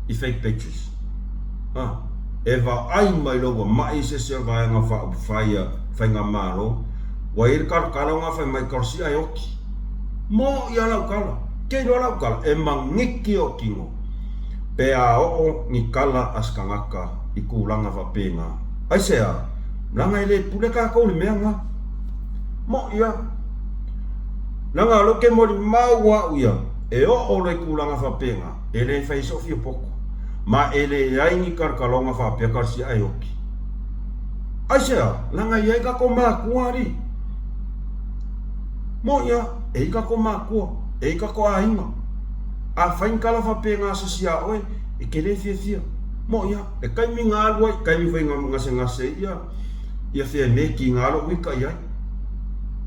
i fake pages. Ah. E vaai mai loa ua ma'i se isi o vaega faaupufai a Faigamalo, ua i ai le kalakala o gafai mai kalosia e oti. Mo'i a lau kala, ke iloa lau kala, e magiki o kino pe a oo ni kala a se tagata i tulaga faapena. Aisea? Leaga e le pule tatou i le mea na. Mo'i a. Leaga o lea ou te molimau a'u ia. E oo loa i tulaga faapena, e le fai ai sou fia poto, ma e leai ni kalokaloga faapea kalosia ae oki. Aisea? Leaga e i ai tatou matua alii. Moni a, e i ai tatou matua, e i ai tatou aiga. A fai ni tala faapena a se isi ia oe, e te le fiafia. Moni a, le taimi na alu ai, taimi foi na gasegase ai ia, ia Fiame tiga lou ita i ai.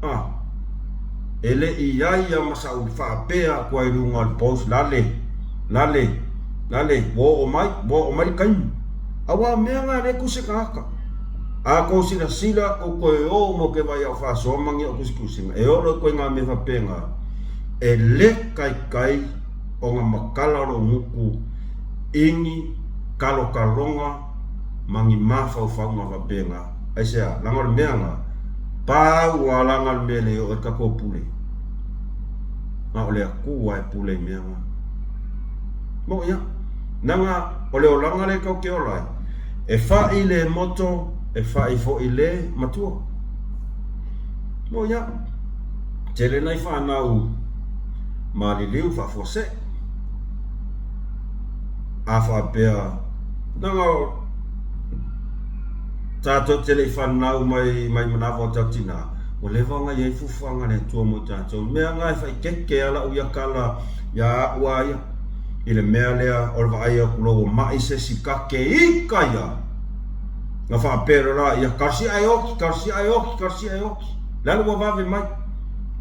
A, e le i i ai ia ma sa'u faapea atu ai i luga o le post, lale, lale, lale, ua oo mai, ua oo mai le taimi. Aua o mea na e le tusi e tagata. A tou silasila, tou toe o uma ou te vaai i au faasoa ma ni au tusitusiga, e oo loa i ituaiga mea faapena, e le taitai ona matala lou gutu i ni kalokaloga ma ni mafaufauga faapena. Aisea? Leaga o le mea lena, pau lava leaga le mea e le oo ai le tatou pule, na o le Atua e pule i mea na. Moni a? Leaga o le olaga lea tatou te ola ai, e fai le moto, e fai foi le matua. Moni a? Tele nai fanau maliliu faafuasei. A faapea, leaga o tatou te le i fanau mai mai manava o tau tina, ua leva ona i ai fuafuaga a le Atua mo i tatou. Mea na e faaitete a lau ia tala ia a'u a ia i le mea lea o le vaai atu loa ua ma'i se isi kake ika ia na faapea loa la ia talosia ae oti, talosia ae oti, talosia ae oti. Le alu ua vave mai.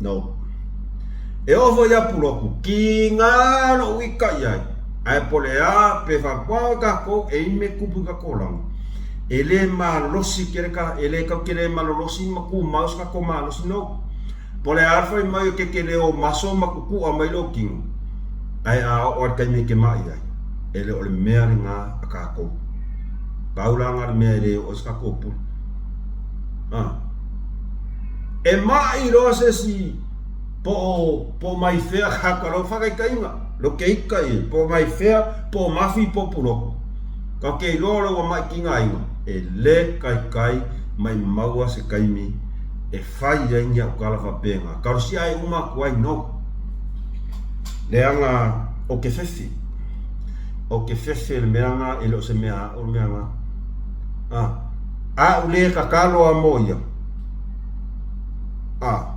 No. E oo foi ia Pulotu, kiga lou ika i ai, ae po o le a pe faapea tatou e i ai mea tupu i tatou olaga, e le malosi tele ka, e le tau tele malolosi ma tumau se tatou malosi, no. Po o le a le fai mai o ke tele o maso ma tutu'a mai lou tino, ae a oo lava i le taimi e te ma'i ai, e le o le mea lena a tatou. Pau la lena le mea e le oo ai se tatou pule. A. E ma'i loa se isi po o po o mai fea ka lou faataitaiga, lou keika ia, po o mai fea, po o mafi po o puloku. Ka ke iloa lou ua ma'i tigaina, e le kaikai mai maua se taimi e fai ai ni a'u tala faapena. Talosia ai uma atu ai no. Leaga o ke fefe. O ke fefe le mea na e le o se mea a'u le mea na. A. A'u le tatalo a mo ia. A.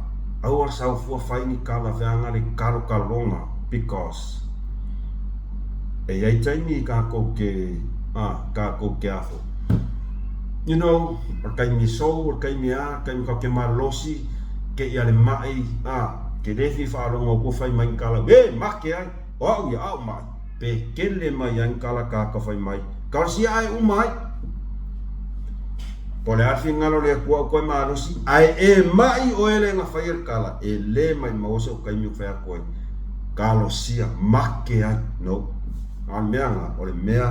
Aua sau fua fai ni kala feaga le kalokaloga because e iai taimi kakou ke a kakou ke afo you know o le taimi sou o le taimi a taimi kau ke malolosi ke ia le ma'i a ke le fia faalogo atu fai mai ni kala e make ai o a'u ia a'u ma'i pe kele mai ai ni kala kaka fai mai kalosia ae uma ai Po o le a le finagalo o le Atua au koe malosi, ae e maʻi oe le na faia le kala, e le maʻimau se o taimi o fai atu ai, kalosia, make ai, no. A o le mea na, o le mea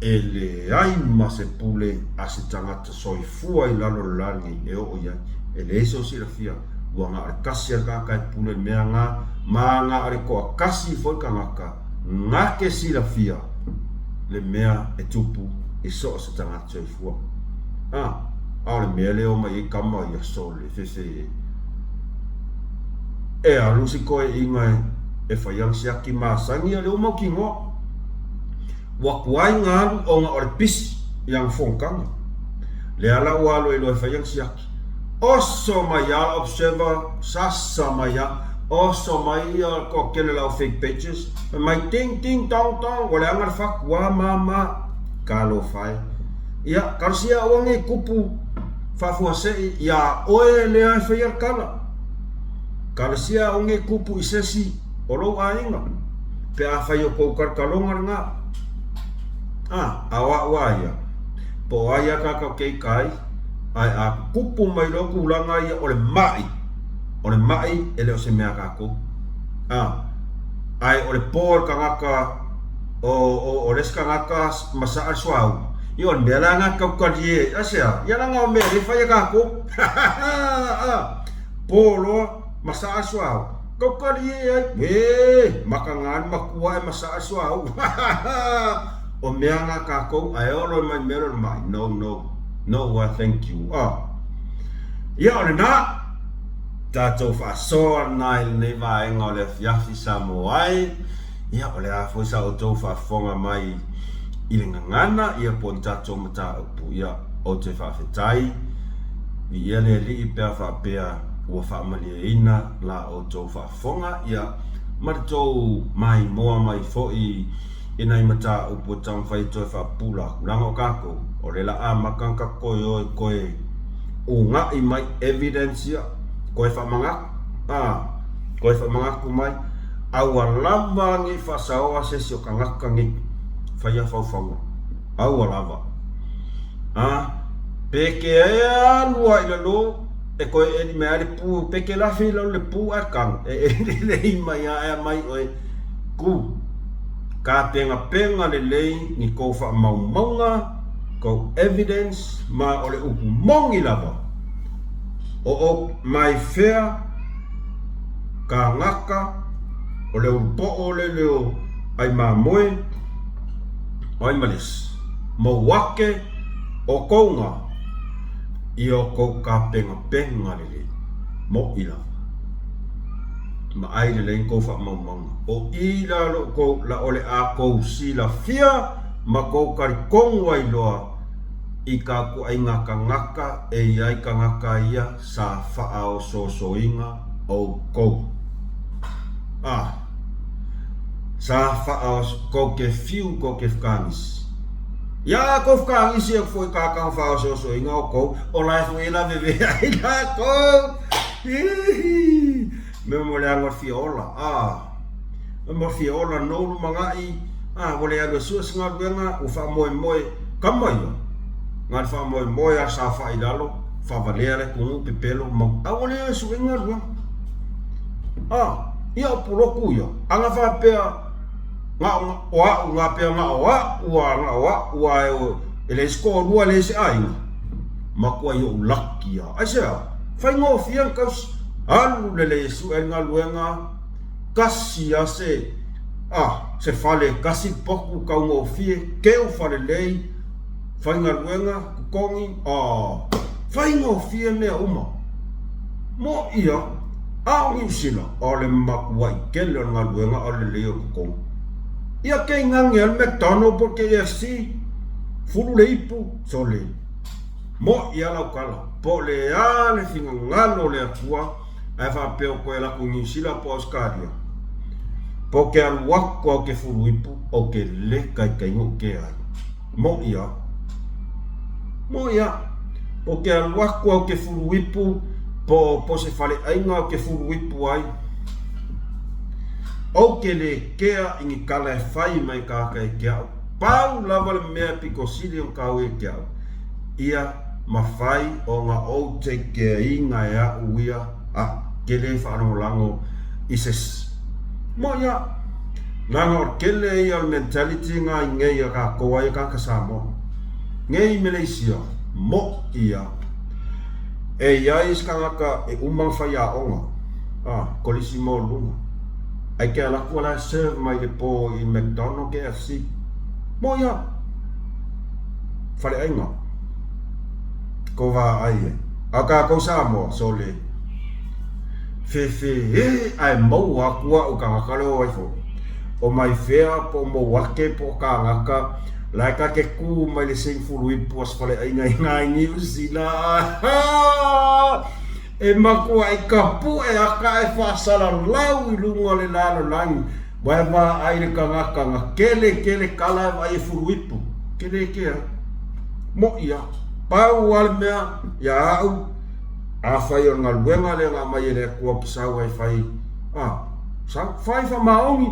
e leai ma se pule a se tagata soifua i lalo o le la lenei e oo i ai, e leai sou silafia, ua na o le kasi a le tagata e pule i le mea na, ma na o le toakasi foi le tagata na ke silafia le mea e tupu i so o se tagata. Soifua. A, a o le mea lea o mai ai kama ia sole fefe e. E alu si koeʻiga e, e fai ana siaki masani ia lea ua mautinoa. Ua tuai na alu ona o le pisi i ana fonotaga. Lea la ua alu ai loa e fai ana siaki. Oso mai a observer, sasa mai a, oso mai ia toatele o le au fake pages, fai mai ting ting tong tong, ua leaga le fatu, ua mama. Talofa e. Ia, talosia aua nei kupu faafuasei iā oe lea e faia le tala. Talosia aua nei kupu i se isi o lou aiga, pe afai o kou kalokaloga lena. A, a o a'u a ia, po o ai a kātou keika ai, ae a kupu mai loa tulaga ia o le maʻi, o le maʻi e le o se mea a kākou. A, ae o le pō o le tagata o, o, o le isi tagata ma saʻa le suauu, ia o le mea la lena e tautalie ai, aisea? Ia leaga o mea e le fai e kākou. Pō loa ma saʻa le suauu, tautalie ai, ē, makaga le matua ae ma saʻa le suauu. O mea na kākou, ae oo loa mai mea lea o le maʻi, no, no, no, why, thank you. Ia, o lena. Tatou faasoa lena i lenei vaega o le afiafi Samoa ai. Ia, o le a foi sa outou faafofoga mai i le gagana, ia po o ni tatou mataupu, ia, ou te faafetai. Viia le Alii pe a faapea ua faamalieina la outou faafofoga, ia, ma le tou maimoa mai foi i nai mataupu e taumafai e toe faapupula atu, leaga o tatou, o le la amata ona tatou toe o e toe una'i mai evidence ia, toe faamanatu, a, toe faamanatu mai, aua lava ne i faasaoa se isi o tagata nei faia faufauga, aua lava. A, pe ke alu lava i lalo e toe eli mai lava le pu, pe ke lafi i lalo le pu ae tanu, e eli lelei mai lava ae aumai oe, ku. Tapenapena lelei ni kou faamaumauga, kou evidence, ma o le upu moni lava, o o mai fea kānaka, o le ulupo'o le leo ai mamoe, o ai ma lesi, mou ake o kouga i o kou tapenapena lelei, moʻi lava. Ma ai lelei ni kou faamaumauga. O i la lo kou la o le a kou silafia ma kou talitonu ai loa i ka kuaiga kanaka e i ai kanaka ia sa faaosoosoina oukou. A sa faaos kou ke fiu kou ke fkangisi. Ia kou fkangisi e foi ka kanga faaosoosoina oukou, o la e foi e laveve ai lakou. Hihi! Mea mo le aga o le fia ola, a. Mea mo le fia ola nou lumanaʻi, a, ua le alu e sue se galuega, ua faamoemoe, kama ia, na le faamoemoe a saofaʻi i lalo, faavalea le atunuu, pepelo, mau, a ua le o e sue ni galuega. A, ia o puloku ia, a na faapea, na o, o aʻu, na pea na o aʻu a, na o aʻu a e, e leai se toalua, e leai se aiga, matuai oʻu laki a. Aisea? Faigofie ona tausi. Alu lelei e sue ai le galuega, tasi a se, a, se fale tasi le potu taugofie, keu falelei, faigaluega, totogi, a, faigofie mea uma. Moʻi a, a o Niu Sila, o le matuai tele o le galuega a o le lelei o le totogi. Ia ke inane a le McDonald po o le KFC, fulu le ipu, sole. Moʻi a lau tala, po o le a le finagalo o le Atua ae faapea o toe alu atu i Niu Sila po o Ausetalia, po o ke alu atu au ke fulu ipu, ou ke le taitaiga ou ke ai. Moʻi a. Moʻi a. Po o ke alu atu au ke fulu ipu, po, po se faleʻaiga au ke fulu ipu ai, ou ke le kea i ni kala e fai mai kāka e ke aʻu. Pau lava le mea e pito sili ona kāu e ke aʻu. Ia mafai ona ou take keaiga e aʻu ia a ke le faalagolago i se mo ia leaga o le kele ia o le mentality nga i ngei a kakou ai a kanaka Samoa ngei Malaysia mo ia e iai se kangaka e uma ona faiaoga a kolisi maualuluga ai ke alaku ala e serve mai le po i McDonald KFC mo ia. Faleaiga, ko vaai ai. A o kākou Samoa, sole, fefe ae maua aku aʻu kangaka lea o ai foi. O mai fea po o mou ake po o kānaka, la e ka ke kū mai le same fulu ipu a se faleaiga i ngā i Niu Sila. E makuaʻi ka puʻe aka e faasalalau i luga o le lalolagi. Ua e vaai le kangaka na kele kele kala e vaai e fulu ipu. Kele ke ai. Moʻi a. Pau a le mea ia aʻu, afai o le galuega lea na aumai e le Atua ou te sau ai fai, a, sau, fai faamaoni.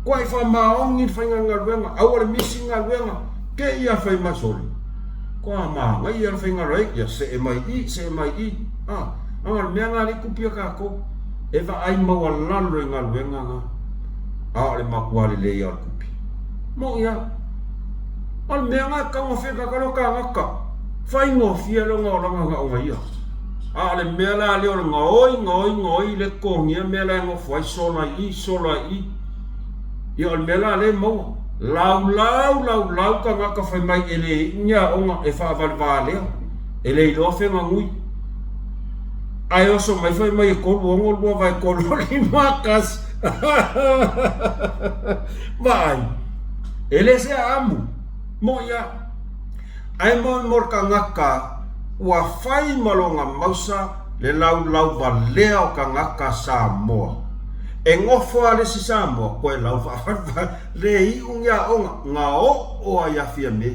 Kuai faamaoni le faiga o le galuega, aua le misi galuega. Ke ia fai mai sole. Kua manaia le faiga right, ia see mai i, see mai i. A, a le mea na le kupi a kākou. E vaai maualalo i galuega na, a o le matua lelei a o le kupi. Moʻi a. O le mea na e taugofie ka kalo kānaka. Faigofie lona olaga na ona ia. A o le mea la lea o le gaoi, gaoi, gaoi le totogia mea la e nofo ai sola i i, sola i i. Ia o le mea la lea e maua. Laulau, laulau tagata fai mai e le iu ni aoga e faavalevalea, e le iloa feganui. Ae oso mai fai mai e 3 6 2 vae 3 5 1. Vaai, e le se aamu, moʻi a. Ae mo mo le kagaka ua fai ma lona mausa le laulau valea o kagaka Samoa. E gofo a le isi Samoa koe lau faafalefale le iʻu ni aoga ga oo a ia Fiame.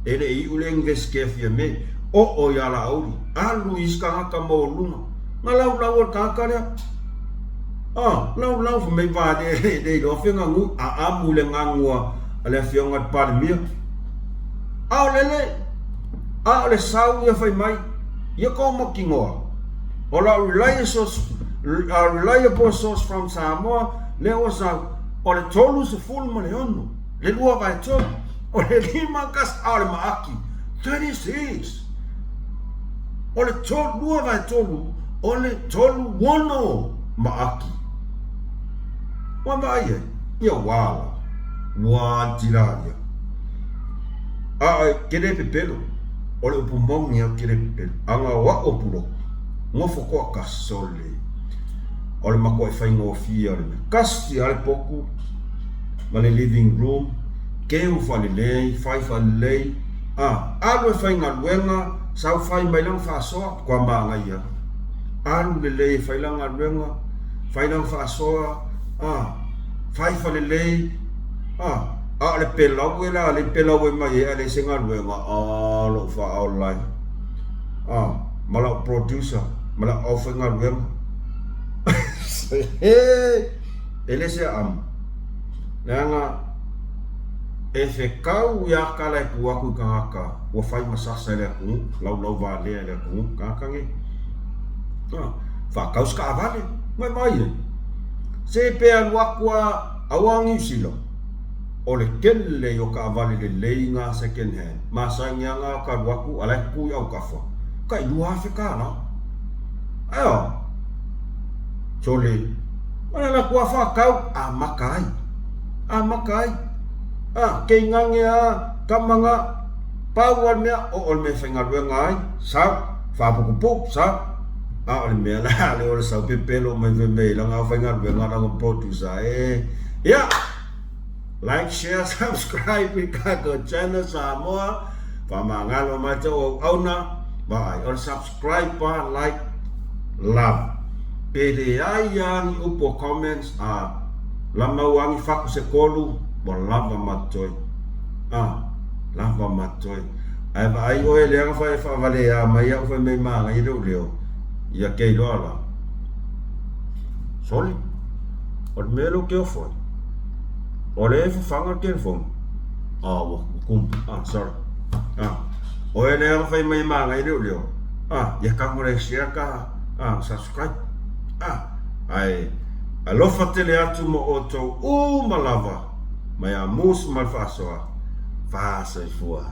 E le iʻu le Universite a Fiame, oo ia Laauli, alu i isi kagaka maualuluga, ga laulau o le kagaka lea. A, laulau fai mai vale e le iloa fega nui, a amu i le gagua a le afioga i le Palemia. A o lele, a o le sau ia fai mai, ia kou mautinoa, o lau reliable source, reliable source from Samoa, lea ua sau, o le 36, le lua vae tolu, o le lima kasi, a o le maaki, 36. O le tolu, lua vae tolu, o le tolu ono maaki. Ua vaai ai, ia ua ala, ua altila ia. A e ke le pepelo, o le upu moni a ke le pepelo. Aga o a'u opu loku, gofo koa ka sole. O le makuaʻi faigofie o le mea. Kasi a le poku ma le living room, keu faalelei, fai faalelei, a alu e faigaluega, sau fai mai lana faasoa, kua manaia. Alu lelei e fai lana galuega, fai lana faasoa, a fai falelei, a a o le pelaue la lea e pelaue mai ai a leai se galuega, a lou faaola e, a ma lau producer ma lau aufaigaluega. E le se amu, leaga e fekau ia kala e tu aku i kagaka ua fai ma sasa i le atunuu, laulau valea i le atunuu, kagaka nei. A, faatau se taavale, mai mai e. Se pe alu atu a aua Niu Sila, o le tele o taavale lelei na second hand, masani a na ka alu atu a la e tutu i autafa, tai $2,000. Ae a? Sole, o le latou a faatau, amata ai, amata ai. A, keinane a, tama na, pau a le mea, oo le mea e faigaluega ai, sau, faaputuputu, sau. A o le mea la lea o le sau pepelo mai fai mai lana aufaigaluega lana producer e, ia, Like, share, subscribe i tatou channel Samoa, faamagalo mai tou auauna, vaai, o le subscribe pa, like, love. Pe leai a ni upu o comments a la mau a ni faku se kolu, ua lava ma totoe. A, lava ma totoe. Ae vaai oe leaga fai e faavalea mai au fai mai manaia lou leo, ia ke iloa la. Sole. O le mea lea ou te ofo ai, o lea e fafaga le telefoni. Ah, ua kumu. Ah, sorry. Ah, o e lea fai mai manaia leo leo. Ah, ia ka mo le share ka, ah, subscribe. Ah, ae alofa tele atu mo outou uma lava mai a Moose ma le faasoa. Faasoifua.